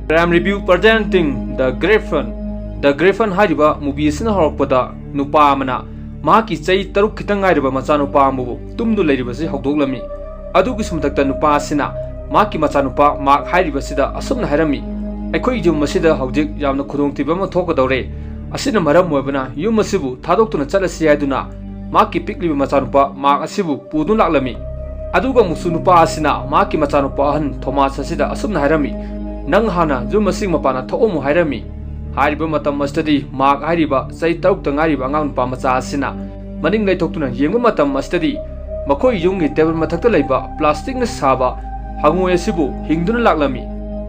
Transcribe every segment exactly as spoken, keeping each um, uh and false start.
Prime Review presenting The Griffin. The Griffin ꯍꯥꯏꯔꯤꯕ movie ꯑꯁꯤꯅ ꯍꯧꯔꯛꯄꯗ ꯅꯨꯄꯥ ꯑꯃꯅ ꯃꯍꯥꯛꯀꯤ ꯆꯍꯤ ꯇꯔꯨꯛ ꯈꯤꯇꯪ ꯉꯥꯏꯔꯕ ꯃꯆꯥꯅꯨꯄꯥ ꯑꯃꯕꯨ ꯇꯨꯝꯗꯨ ꯂꯩꯔꯤꯕꯁꯤ ꯍꯧꯗꯣꯛꯂꯝꯃꯤ꯫ ꯑꯗꯨꯒꯤꯁꯨ ꯃꯊꯛꯇ ꯅꯨꯄꯥ ꯑꯁꯤꯅ ꯃꯍꯥꯛꯀꯤ ꯃꯆꯥꯅꯨꯄꯥ ꯃꯥꯔꯛ ꯍꯥꯏꯔꯤꯕꯁꯤꯗ ꯑꯁꯨꯝꯅ ꯍꯥꯏꯔꯝꯃꯤ, "ꯑꯩꯈꯣꯏ ꯌꯨꯝ ꯑꯁꯤꯗ ꯍꯧꯖꯤꯛ ꯌꯥꯝꯅ ꯈꯨꯗꯣꯡꯊꯤꯕ ꯑꯃ ꯊꯣꯛꯀꯗꯧꯔꯦ꯫ ꯑꯁꯤꯅ ꯃꯔꯝ ꯑꯣꯏꯕꯅ ꯌꯨꯝ ꯑꯁꯤꯕꯨ ꯊꯥꯗꯣꯛꯇꯨꯅ ꯆꯠꯂꯁꯤ" ꯍꯥꯏꯗꯨꯅ ꯃꯍꯥꯛꯀꯤ ꯄꯤꯛꯂꯤꯕ ꯃꯆꯥꯅꯨꯄꯥ ꯃꯥꯔꯛ ꯑꯁꯤꯕꯨ ꯄꯨꯗꯨꯅ ꯂꯥꯛꯂꯝꯃꯤ꯫ ꯑꯗꯨꯒ ꯑꯃꯨꯛꯁꯨ ꯅꯨꯄꯥ ꯑꯁꯤꯅ ꯃꯍꯥꯛꯀꯤ ꯃꯆꯥꯅꯨꯄꯥ ꯑꯍꯟ ꯊꯣꯃꯥꯁ ꯑꯁꯤꯗ ꯑꯁꯨꯝꯅ ꯍꯥꯏꯔꯝꯃꯤ, "ꯅꯪ ꯍꯥꯟꯅ ꯌꯨꯝ ꯑꯁꯤꯒꯤ ꯃꯄꯥꯟꯗ ꯊꯣꯛꯑꯝꯃꯨ" ꯍꯥꯏꯔꯝꯃꯤ꯫ ꯍꯥꯏꯔꯤꯕ ꯃꯇꯝ ꯑꯁꯤꯗꯗꯤ ꯃꯥꯔꯛ ꯍꯥꯏꯔꯤꯕ ꯆꯍꯤ ꯇꯔꯨꯛꯇ ꯉꯥꯏꯔꯤꯕ ꯑꯉꯥꯡ ꯅꯨꯄꯥ ꯃꯆꯥ ꯑꯁꯤꯅ ꯃꯅꯤꯡ ꯂꯩꯊꯣꯛꯇꯨꯅ ꯌꯦꯡꯕ ꯃꯇꯝ ꯑꯁꯤꯗꯗꯤ ꯃꯈꯣꯏ ꯌꯨꯝꯒꯤ ꯇꯦꯕꯜ ꯃꯊꯛꯇ ꯂꯩꯕ ꯄ꯭ꯂꯥꯁꯇꯤꯛꯅ ꯁꯥꯕ ꯍꯪꯉꯣꯏ ꯑꯁꯤꯕꯨ ꯍꯤꯡꯗꯨꯅ ꯂꯥꯛꯂꯝꯃꯤ꯫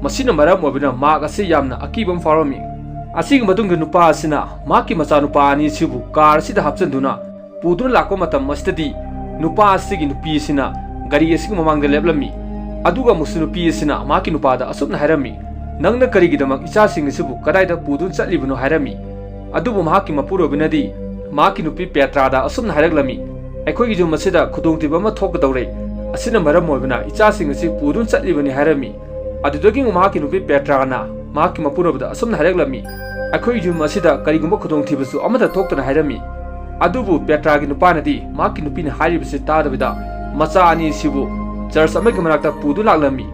ꯃꯁꯤꯅ ꯃꯔꯝ ꯑꯣꯏꯕꯅ ꯃꯥꯔꯛ ꯑꯁꯤ ꯌꯥꯝꯅ ꯑꯀꯤꯕ ꯑꯃ ꯐꯥꯎꯔꯝꯃꯤ꯫ ꯑꯁꯤꯒꯤ ꯃꯇꯨꯡꯗ ꯅꯨꯄꯥ ꯑꯁꯤꯅ ꯃꯍꯥꯛꯀꯤ ꯃꯆꯥꯅꯨꯄꯥ ꯑꯅꯤ ꯑꯁꯤꯕꯨ ꯀꯥꯔ ꯑꯁꯤꯗ ꯍꯥꯞꯆꯤꯟꯗꯨꯅ ꯄꯨꯗꯨꯅ ꯂꯥꯛꯄ ꯃꯇꯝ ꯑꯁꯤꯗꯗꯤ ꯅꯨꯄꯥ ꯑꯁꯤꯒꯤ ꯅꯨꯄꯤ ꯑꯁꯤꯅ ꯒꯥꯔꯤ ꯑꯁꯤꯒꯤ ꯃꯃꯥꯡꯗ ꯂꯦꯞꯂꯝꯃꯤ꯫ ꯑꯗꯨꯒ ꯑꯃꯨꯛꯁꯨ ꯅꯨꯄꯤ ꯑꯁꯤꯅ ꯃꯍꯥꯛꯀꯤ ꯅꯨꯄꯥꯗ ꯑꯁꯨꯝꯅ ꯍꯥꯏꯔꯝꯃꯤ, "ꯅꯪꯅ ꯀꯔꯤꯒꯤꯗꯃꯛ ꯏꯆꯥꯁꯤꯡ ꯑꯁꯤꯕꯨ ꯀꯗꯥꯏꯗ ꯄꯨꯗꯨꯅ ꯆꯠꯂꯤꯕꯅꯣ?" ꯍꯥꯏꯔꯝꯃꯤ꯫ ꯑꯗꯨꯕꯨ ꯃꯍꯥꯛꯀꯤ ꯃꯄꯨꯔꯣꯏꯕꯅꯗꯤ ꯃꯍꯥꯛꯀꯤ ꯅꯨꯄꯤ ꯄꯦꯇ꯭ꯔꯥꯗ ꯑꯁꯨꯝꯅ ꯍꯥꯏꯔꯛꯂꯝꯃꯤ, "ꯑꯩꯈꯣꯏꯒꯤ ꯌꯨꯝ ꯑꯁꯤꯗ ꯈꯨꯗꯣꯡꯊꯤꯕ ꯑꯃ ꯊꯣꯛꯀꯗꯧꯔꯦ꯫ ꯑꯁꯤꯅ ꯃꯔꯝ ꯑꯣꯏꯕꯅ ꯏꯆꯥꯁꯤꯡ ꯑꯁꯤ ꯄꯨꯗꯨꯅ ꯆꯠꯂꯤꯕꯅꯤ" ꯍꯥꯏꯔꯝꯃꯤ꯫ ꯑꯗꯨꯗꯒꯤ ꯑꯃꯨꯛ ꯃꯍꯥꯛꯀꯤ ꯅꯨꯄꯤ ꯄꯦꯇ꯭ꯔꯥꯅ ꯃꯍꯥꯛꯀꯤ ꯃꯄꯨꯔꯣꯏꯕꯗ ꯑꯁꯨꯝꯅ ꯍꯥꯏꯔꯛꯂꯝꯃꯤ, "ꯑꯩꯈꯣꯏ ꯌꯨꯝ ꯑꯁꯤꯗ ꯀꯔꯤꯒꯨꯝꯕ ꯈꯨꯗꯣꯡꯊꯤꯕꯁꯨ ꯑꯃꯠꯇ ꯊꯣꯛꯇꯅ" ꯍꯥꯏꯔꯝꯃꯤ꯫ ꯑꯗꯨꯕꯨ ꯄꯦꯇ꯭ꯔꯥꯒꯤ ꯅꯨꯄꯥꯅꯗꯤ ꯃꯍꯥꯛꯀꯤ ꯅꯨꯄꯤꯅ ꯍꯥꯏꯔꯤꯕꯁꯤ ꯇꯥꯗꯕꯤꯗ ꯃꯆꯥ ꯑꯅꯤ ꯑꯁꯤꯕꯨ ꯆꯔꯆ ꯑꯃꯒꯤ ꯃꯅꯥꯛꯇ ꯄꯨꯗꯨꯅ ꯂꯥꯛꯂꯝꯃꯤ꯫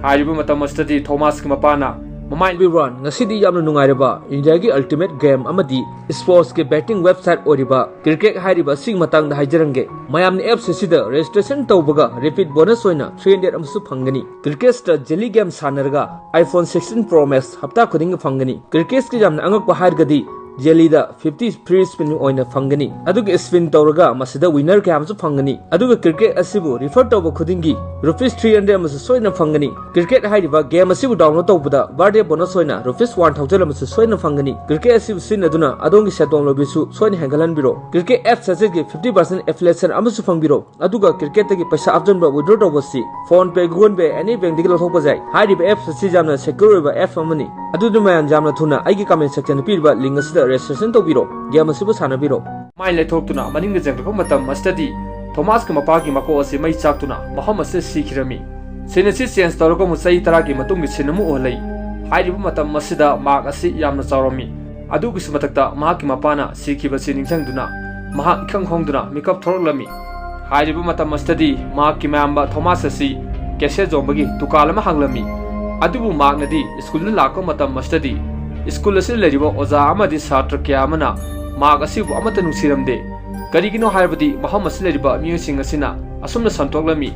ꯍꯥꯏꯔꯤꯕ ꯃꯇꯝ ꯑꯁꯤꯗꯗꯤ ꯊꯣꯃꯥꯁꯀꯤ ꯃꯄꯥꯅ, "ꯃꯃꯥꯏ everyone, ꯉꯁꯤꯗꯤ ꯌꯥꯝꯅ ꯅꯨꯡꯉꯥꯏꯔꯕ ꯏꯟꯗꯤꯌꯥꯒꯤ ultimate game ꯑꯃꯗꯤ sportsꯀꯤ betting website ꯑꯣꯏꯔꯤꯕ ꯀ꯭ꯔꯤꯀꯦꯠ ꯍꯥꯏꯔꯤꯕ ꯑꯁꯤꯒꯤ ꯃꯇꯥꯡꯗ ꯍꯥꯏꯖꯔꯝꯒꯦ꯫ ꯃꯌꯥꯝꯅ apps ꯑꯁꯤꯗ registration ꯇꯧꯕꯒ repeat bonus ꯑꯣꯏꯅ three hundred ꯑꯃꯁꯨ ꯐꯪꯒꯅꯤ꯫ ꯀ꯭ꯔꯤꯀꯦꯠꯇ jelly game ꯁꯥꯟꯅꯔꯒ iPhone sixteen Pro Max ꯍꯞꯇꯥ ꯈꯨꯗꯤꯡꯒꯤ ꯐꯪꯒꯅꯤ꯫ ꯀ꯭ꯔꯤꯀꯦꯠꯀꯤ ꯌꯥꯝꯅ ꯑꯉꯛꯄ ꯍꯥꯏꯔꯒꯗꯤ jellyꯗ fifty free spin ꯑꯣꯏꯅ ꯐꯪꯒꯅꯤ꯫ ꯑꯗꯨꯒ spin ꯇꯧꯔꯒ ꯃꯁꯤꯗ winner ꯀꯌꯥ ꯑꯃꯁꯨ ꯐꯪꯒꯅꯤ꯫ ꯑꯗꯨꯒ ꯀ꯭ꯔꯤꯀꯦꯠ ꯑꯁꯤꯕꯨ refer ꯇꯧꯕ ꯈꯨꯗꯤꯡꯒꯤ rupees three hundred ꯑꯃꯁꯨ ꯁꯣꯏꯗꯅ ꯐꯪꯒꯅꯤ꯫ ꯀ꯭ꯔꯤꯀꯦꯠ ꯍꯥꯏꯔꯤꯕ game ꯑꯁꯤꯕꯨ download ꯇꯧꯕꯗ birthday bonus ꯑꯣꯏꯅ rupees one thousand ꯑꯃꯁꯨ ꯁꯣꯏꯗꯅ ꯐꯪꯒꯅꯤ꯫ ꯀ꯭ꯔꯤꯀꯦꯠ ꯑꯁꯤꯕꯨ ꯁꯤꯖꯤꯟꯅꯗꯨꯅ ꯑꯗꯣꯝꯒꯤ ꯁꯦꯟꯗꯣꯡ ꯂꯝꯕꯤꯁꯨ ꯁꯣꯏꯗꯅ ꯍꯦꯟꯒꯠꯍꯟꯕꯤꯔꯣ꯫ ꯀ꯭ꯔꯤꯀꯦꯠ apps ꯑꯁꯤꯒꯤ fifty percent affiliation ꯑꯃꯁꯨ ꯐꯪꯕꯤꯔꯣ꯫ ꯑꯗꯨꯒ ꯀ꯭ꯔꯤꯀꯦꯠꯇꯒꯤ ꯄꯩꯁꯥ ꯍꯥꯞꯆꯤꯟꯕ, withdraw ꯇꯧꯕꯁꯤ PhonePe, Google Pay, any bankꯗꯒꯤ ꯂꯧꯊꯣꯛꯄ ꯌꯥꯏ꯫ ꯍꯥꯏꯔꯤꯕ apps ꯑꯁꯤ ꯌꯥꯝꯅ secure ꯑꯣꯏꯕ app ꯑꯃꯅꯤ꯫ ꯑꯗꯨꯅ ꯃꯌꯥꯝ ꯌꯥꯝꯅ ꯊꯨꯅ ꯑꯩꯒꯤ comment sectionꯗ ꯄꯤꯔꯤꯕ link ꯑꯁꯤꯗ registration ꯇꯧꯕꯤꯔꯣ꯫ Game ꯑꯁꯤꯕꯨ ꯁꯥꯟꯅꯕꯤꯔꯣ꯫ ꯃꯥꯏ ꯂꯩꯊꯣꯛꯇꯨꯅ ꯃꯅꯤꯡꯗ ꯆꯦꯟꯈꯠꯄ ꯃꯇꯝ ꯑꯁꯤꯗꯗꯤ ꯊꯣꯃꯥꯁꯀꯤ ꯃꯄꯥꯒꯤ ꯃꯀꯣꯛ ꯑꯁꯤ ꯃꯩ ꯆꯥꯛꯇꯨꯅ ꯃꯐꯝ ꯑꯁꯤꯗ ꯁꯤꯈꯤꯔꯝꯃꯤ꯫ Scene ꯑꯁꯤ change ꯇꯧꯔꯒ ꯑꯃꯨꯛ ꯆꯍꯤ ꯇꯔꯥꯒꯤ ꯃꯇꯨꯡꯒꯤ scene ꯑꯃ ꯎꯍꯜꯂꯛꯏ꯫ ꯍꯥꯏꯔꯤꯕ ꯃꯇꯝ ꯑꯁꯤꯗ ꯃꯍꯥꯛ ꯑꯁꯤ ꯌꯥꯝꯅ ꯆꯥꯎꯔꯝꯃꯤ꯫ ꯑꯗꯨꯒꯤꯁꯨ ꯃꯊꯛꯇ ꯃꯍꯥꯛꯀꯤ ꯃꯄꯥꯅ ꯁꯤꯈꯤꯕꯁꯤ ꯅꯤꯡꯁꯤꯡꯗꯨꯅ ꯃꯍꯥꯛ ꯏꯈꯪ ꯈꯪꯗꯨꯅ ꯃꯤꯀꯞ ꯊꯣꯛꯂꯛꯂꯝꯃꯤ꯫ ꯍꯥꯏꯔꯤꯕ ꯃꯇꯝ ꯑꯁꯤꯗꯗꯤ ꯃꯍꯥꯛꯀꯤ ꯃꯌꯥꯝꯕ ꯊꯣꯃꯥꯁ ꯑꯁꯤ ꯀꯦꯁꯦꯠ ꯌꯣꯟꯕꯒꯤ ꯗꯨꯀꯥꯟ ꯑꯃ ꯍꯥꯡꯂꯝꯃꯤ꯫ ꯑꯗꯨꯕꯨ ꯃꯍꯥꯛꯅꯗꯤ ꯁ꯭ꯀꯨꯜꯗ ꯂꯥꯛꯄ ꯃꯇꯝ ꯑꯁꯤꯗꯗꯤ ꯁ꯭ꯀꯨꯜ ꯑꯁꯤꯗ ꯂꯩꯔꯤꯕ ꯑꯣꯖꯥ ꯑꯃꯗꯤ ꯁꯥꯇ꯭ꯔ ꯀꯌꯥ ꯑꯃꯅ ꯃꯍꯥꯛ ꯑꯁꯤꯕꯨ ꯑꯃꯠꯇ ꯅꯨꯡꯁꯤꯔꯝꯗꯦ꯫ ꯀꯔꯤꯒꯤꯅꯣ ꯍꯥꯏꯔꯕꯗꯤ ꯃꯐꯝ ꯑꯁꯤꯗ ꯂꯩꯔꯤꯕ ꯃꯤꯑꯣꯏꯁꯤꯡ ꯑꯁꯤꯅ ꯑꯁꯨꯝꯅ ꯁꯟꯗꯣꯛꯂꯝꯃꯤ꯫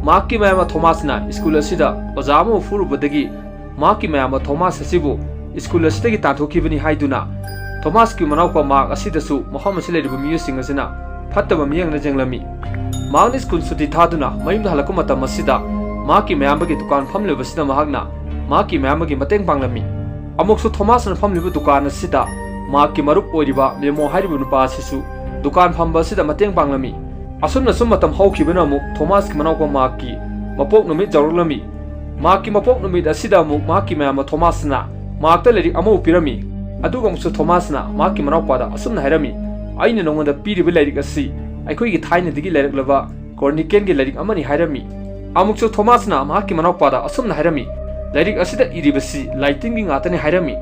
ꯃꯍꯥꯛꯀꯤ ꯃꯌꯥꯝꯕ ꯊꯣꯃꯥꯁꯅ ꯁ꯭ꯀꯨꯜ ꯑꯁꯤꯗ ꯑꯣꯖꯥ ꯑꯃꯕꯨ ꯐꯨꯔꯨꯕꯗꯒꯤ ꯃꯍꯥꯛꯀꯤ ꯃꯌꯥꯝꯕ ꯊꯣꯃꯥꯁ ꯑꯁꯤꯕꯨ ꯁ꯭ꯀꯨꯜ ꯑꯁꯤꯗꯒꯤ ꯇꯥꯟꯊꯣꯛꯈꯤꯕꯅꯤ ꯍꯥꯏꯗꯨꯅ ꯊꯣꯃꯥꯁꯀꯤ ꯃꯅꯥꯎꯄꯥ ꯃꯍꯥꯛ ꯑꯁꯤꯗꯁꯨ ꯃꯐꯝ ꯑꯁꯤꯗ ꯂꯩꯔꯤꯕ ꯃꯤꯑꯣꯏꯁꯤꯡ ꯑꯁꯤꯅ ꯐꯠꯇꯕ ꯃꯤꯠꯌꯦꯡꯅ ꯌꯦꯡꯂꯝꯃꯤ꯫ ꯃꯍꯥꯛꯅ ꯁ꯭ꯀꯨꯜ ꯁꯨꯇꯤ ꯊꯥꯗꯨꯅ ꯃꯌꯨꯝꯗ ꯍꯜꯂꯛꯄ ꯃꯇꯝ ꯑꯁꯤꯗ ꯃꯍꯥꯛꯀꯤ ꯃꯌꯥꯝꯕꯒꯤ ꯗꯨꯀꯥꯟ ꯐꯝꯂꯤꯕꯁꯤꯗ ꯃꯍꯥꯛꯅ ꯃꯍꯥꯛꯀꯤ ꯃꯌꯥꯝꯕꯒꯤ ꯃꯇꯦꯡ ꯄꯥꯡꯂꯝꯃꯤ꯫ ꯑꯃꯨꯛꯁꯨ ꯊꯣꯃꯥꯁꯅ ꯐꯝꯂꯤꯕ ꯗꯨꯀꯥꯟ ꯑꯁꯤꯗ ꯃꯍꯥꯛꯀꯤ ꯃꯔꯨꯞ ꯑꯣꯏꯔꯤꯕ ꯃꯦꯃꯣ ꯍꯥꯏꯔꯤꯕ ꯅꯨꯄꯥ ꯑꯁꯤꯁꯨ ꯗꯨꯀꯥꯟ ꯐꯝꯕ ꯑꯁꯤꯗ ꯃꯇꯦꯡ ꯄꯥꯡꯂꯝꯃꯤ꯫ ꯑꯁꯨꯝꯅ ꯁꯨꯝ ꯃꯇꯝ ꯍꯧꯈꯤꯕꯅ ꯑꯃꯨꯛ ꯊꯣꯃꯥꯁꯀꯤ ꯃꯅꯥꯎꯄꯥ ꯃꯍꯥꯛꯀꯤ ꯃꯄꯣꯛ ꯅꯨꯃꯤꯠ ꯌꯧꯔꯛꯂꯝꯃꯤ꯫ ꯃꯍꯥꯛꯀꯤ ꯃꯄꯣꯛ ꯅꯨꯃꯤꯠ ꯑꯁꯤꯗ ꯑꯃꯨꯛ ꯃꯍꯥꯛꯀꯤ ꯃꯌꯥꯝꯕ ꯊꯣꯃꯥꯁꯅ ꯃꯍꯥꯛꯇ ꯂꯥꯏꯔꯤꯛ ꯑꯃꯕꯨ ꯄꯤꯔꯝꯃꯤ꯫ ꯑꯗꯨꯒ ꯑꯃꯨꯛꯁꯨ ꯊꯣꯃꯥꯁꯅ ꯃꯍꯥꯛꯀꯤ ꯃꯅꯥꯎꯄꯥꯗ ꯑꯁꯨꯝꯅ ꯍꯥꯏꯔꯝꯃꯤ, "ꯑꯩꯅ ꯅꯉꯣꯟꯗ ꯄꯤꯔꯤꯕ ꯂꯥꯏꯔꯤꯛ ꯑꯁꯤ ꯑꯩꯈꯣꯏꯒꯤ ꯊꯥꯏꯅꯗꯒꯤ ꯂꯩꯔꯛꯂꯕ ꯀ꯭ꯔꯣꯅꯤꯀꯦꯜꯒꯤ ꯂꯥꯏꯔꯤꯛ ꯑꯃꯅꯤ" ꯍꯥꯏꯔꯝꯃꯤ꯫ ꯑꯃꯨꯛꯁꯨ ꯊꯣꯃꯥꯁꯅ ꯃꯍꯥꯛꯀꯤ ꯃꯅꯥꯎꯄꯥꯗ ꯑꯁꯨꯝꯅ ꯍꯥꯏꯔꯝꯃꯤ, "ꯂꯥꯏꯔꯤꯛ ꯑꯁꯤꯗ ꯏꯔꯤꯕꯁꯤ ꯂꯥꯏꯇꯤꯟꯒꯤ ꯉꯥꯛꯇꯅꯤ" ꯍꯥꯏꯔꯝꯃꯤ꯫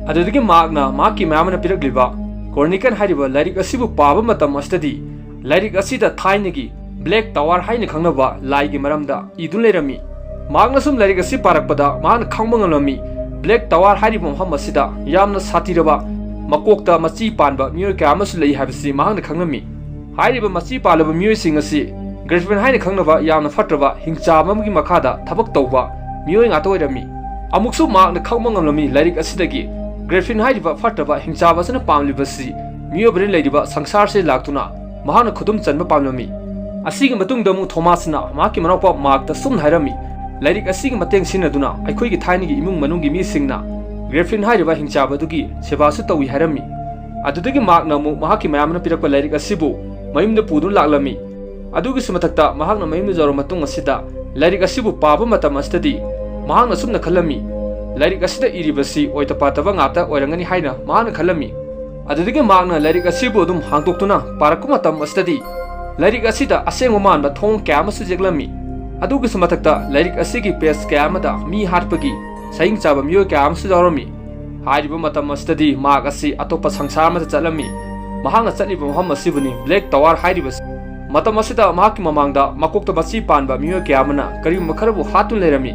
ꯑꯗꯨꯗꯒꯤ ꯃꯍꯥꯛꯅ ꯃꯍꯥꯛꯀꯤ ꯃꯌꯥꯝꯕꯅ ꯄꯤꯔꯛꯂꯤꯕ ꯀ꯭ꯔꯣꯅꯤꯀꯦꯜ ꯍꯥꯏꯔꯤꯕ ꯂꯥꯏꯔꯤꯛ ꯑꯁꯤꯕꯨ ꯄꯥꯕ ꯃꯇꯝ ꯑꯁꯤꯗꯗꯤ ꯂꯥꯏꯔꯤꯛ ꯑꯁꯤꯗ ꯊꯥꯏꯅꯒꯤ ꯕ꯭ꯂꯦꯛ ꯇꯋꯥꯔ ꯍꯥꯏꯅ ꯈꯪꯅꯕ ꯂꯥꯏꯒꯤ ꯃꯔꯝꯗ ꯏꯗꯨꯅ ꯂꯩꯔꯝꯃꯤ꯫ ꯃꯍꯥꯛꯅ ꯁꯨꯝ ꯂꯥꯏꯔꯤꯛ ꯑꯁꯤ ꯄꯥꯔꯛꯄꯗ ꯃꯍꯥꯛꯅ ꯈꯪꯕ ꯉꯝꯂꯝꯃꯤ, ꯕ꯭ꯂꯦꯛ ꯇꯋꯥꯔ ꯍꯥꯏꯔꯤꯕ ꯃꯐꯝ ꯑꯁꯤꯗ ꯌꯥꯝꯅ ꯁꯥꯊꯤꯔꯕ ꯃꯀꯣꯛꯇ ꯃꯆꯤ ꯄꯥꯟꯕ ꯃꯤꯑꯣꯏ ꯀꯌꯥ ꯑꯃꯁꯨ ꯂꯩ ꯍꯥꯏꯕꯁꯤ ꯃꯍꯥꯛꯅ ꯈꯪꯂꯝꯃꯤ꯫ ꯍꯥꯏꯔꯤꯕ ꯃꯆꯤ ꯄꯥꯜꯂꯕ ꯃꯤꯑꯣꯏꯁꯤꯡ ꯑꯁꯤ ꯒ꯭ꯔꯤꯐꯤꯟ ꯍꯥꯏꯅ ꯈꯪꯅꯕ ꯌꯥꯝꯅ ꯐꯠꯇ꯭ꯔꯕ ꯍꯤꯡꯆꯥꯕ ꯑꯃꯒꯤ ꯃꯈꯥꯗ ꯊꯕꯛ ꯇꯧꯕ ꯃꯤꯑꯣꯏ ꯉꯥꯛꯇ ꯑꯣꯏꯔꯝꯃꯤ꯫ ꯑꯃꯨꯛꯁꯨ ꯃꯍꯥꯛꯅ ꯈꯪꯕ ꯉꯝꯂꯝꯃꯤ ꯂꯥꯏꯔꯤꯛ ꯑꯁꯤꯗꯒꯤ ꯒ꯭ꯔꯤꯐꯤꯟ ꯍꯥꯏꯔꯤꯕ ꯐꯠꯇ꯭ꯔꯕ ꯍꯤꯡꯆꯥꯕ ꯑꯁꯤꯅ ꯄꯥꯝꯂꯤꯕꯁꯤ ꯃꯤꯑꯣꯏꯕꯅ ꯂꯩꯔꯤꯕ ꯁꯪꯁꯥꯔꯁꯤꯗ ꯂꯥꯛꯇꯨꯅ ꯃꯍꯥꯛꯅ ꯈꯨꯗꯨꯝ ꯆꯟꯕ ꯄꯥꯝꯂꯝꯃꯤ꯫ ꯑꯁꯤꯒꯤ ꯃꯇꯨꯡꯗ ꯑꯃꯨꯛ ꯊꯣꯃꯥꯁꯅ ꯃꯍꯥꯛꯀꯤ ꯃꯅꯥꯎꯄꯥ ꯃꯥꯔꯛꯇ ꯁꯨꯝꯅ ꯍꯥꯏꯔꯝꯃꯤ, "ꯂꯥꯏꯔꯤꯛ ꯑꯁꯤꯒꯤ ꯃꯇꯦꯡ ꯁꯤꯖꯤꯟꯅꯗꯨꯅ ꯑꯩꯈꯣꯏꯒꯤ ꯊꯥꯏꯅꯒꯤ ꯏꯃꯨꯡ ꯃꯅꯨꯡꯒꯤ ꯃꯤꯁꯤꯡꯅ ꯒ꯭ꯔꯤꯐꯤꯟ ꯍꯥꯏꯔꯤꯕ ꯍꯤꯡꯆꯥꯕ ꯑꯗꯨꯒꯤ ꯁꯦꯕꯥꯁꯨ ꯇꯧꯏ" ꯍꯥꯏꯔꯝꯃꯤ꯫ ꯑꯗꯨꯗꯒꯤ ꯃꯥꯔꯛꯅ ꯑꯃꯨꯛ ꯃꯍꯥꯛꯀꯤ ꯃꯌꯥꯝꯕꯅ ꯄꯤꯔꯛꯄ ꯂꯥꯏꯔꯤꯛ ꯑꯁꯤꯕꯨ ꯃꯌꯨꯝꯗ ꯄꯨꯗꯨꯅ ꯂꯥꯛꯂꯝꯃꯤ꯫ ꯑꯗꯨꯒꯤꯁꯨ ꯃꯊꯛꯇ ꯃꯍꯥꯛꯅ ꯃꯌꯨꯝꯗ ꯌꯧꯔꯕ ꯃꯇꯨꯡ ꯑꯁꯤꯗ ꯂꯥꯏꯔꯤꯛ ꯑꯁꯤꯕꯨ ꯄꯥꯕ ꯃꯇꯝ ꯑꯁꯤꯗꯗꯤ ꯃꯍꯥꯛꯅ ꯑꯁꯨꯝꯅ ꯈꯜꯂꯝꯃꯤ, "ꯂꯥꯏꯔꯤꯛ ꯑꯁꯤꯗ ꯏꯔꯤꯕꯁꯤ ꯑꯣꯏꯗ ꯄꯥꯗꯕ ꯉꯥꯛꯇ ꯑꯣꯏꯔꯝꯒꯅꯤ" ꯍꯥꯏꯅ ꯃꯍꯥꯛꯅ ꯈꯜꯂꯝꯃꯤ꯫ ꯑꯗꯨꯗꯒꯤ ꯃꯍꯥꯛꯅ ꯂꯥꯏꯔꯤꯛ ꯑꯁꯤꯕꯨ ꯑꯗꯨꯝ ꯍꯥꯡꯗꯣꯛꯇꯨꯅ ꯄꯥꯔꯛꯄ ꯃꯇꯝ ꯑꯁꯤꯗꯗꯤ ꯂꯥꯏꯔꯤꯛ ꯑꯁꯤꯗ ꯑꯁꯦꯡꯕ ꯃꯥꯟꯕ ꯊꯣꯡ ꯀꯌꯥ ꯑꯃꯁꯨ ꯌꯦꯛꯂꯝꯃꯤ꯫ ꯑꯗꯨꯒꯤꯁꯨ ꯃꯊꯛꯇ ꯂꯥꯏꯔꯤꯛ ꯑꯁꯤꯒꯤ ꯄꯦꯖ ꯀꯌꯥ ꯑꯃꯗ ꯃꯤ ꯍꯥꯠꯄꯒꯤ ꯁꯍꯤꯡ ꯆꯥꯕ ꯃꯤꯑꯣꯏ ꯀꯌꯥ ꯑꯃꯁꯨ ꯌꯥꯎꯔꯝꯃꯤ꯫ ꯍꯥꯏꯔꯤꯕ ꯃꯇꯝ ꯑꯁꯤꯗꯗꯤ ꯃꯍꯥꯛ ꯑꯁꯤ ꯑꯇꯣꯞꯄ ꯁꯪꯁꯥꯔ ꯑꯃꯗ ꯆꯠꯂꯝꯃꯤ꯫ ꯃꯍꯥꯛꯅ ꯆꯠꯂꯤꯕ ꯃꯐꯝ ꯑꯁꯤꯕꯨꯅꯤ ꯕ꯭ꯂꯦꯛ ꯇꯋꯥꯔ ꯍꯥꯏꯔꯤꯕꯁꯤ꯫ ꯃꯇꯝ ꯑꯁꯤꯗ ꯃꯍꯥꯛꯀꯤ ꯃꯃꯥꯡꯗ ꯃꯀꯣꯛꯇ ꯃꯆꯤ ꯄꯥꯟꯕ ꯃꯤꯑꯣꯏ ꯀꯌꯥ ꯑꯃꯅ ꯀꯔꯤꯒꯨꯝꯕ ꯈꯔꯕꯨ ꯍꯥꯠꯇꯨꯅ ꯂꯩꯔꯝꯃꯤ꯫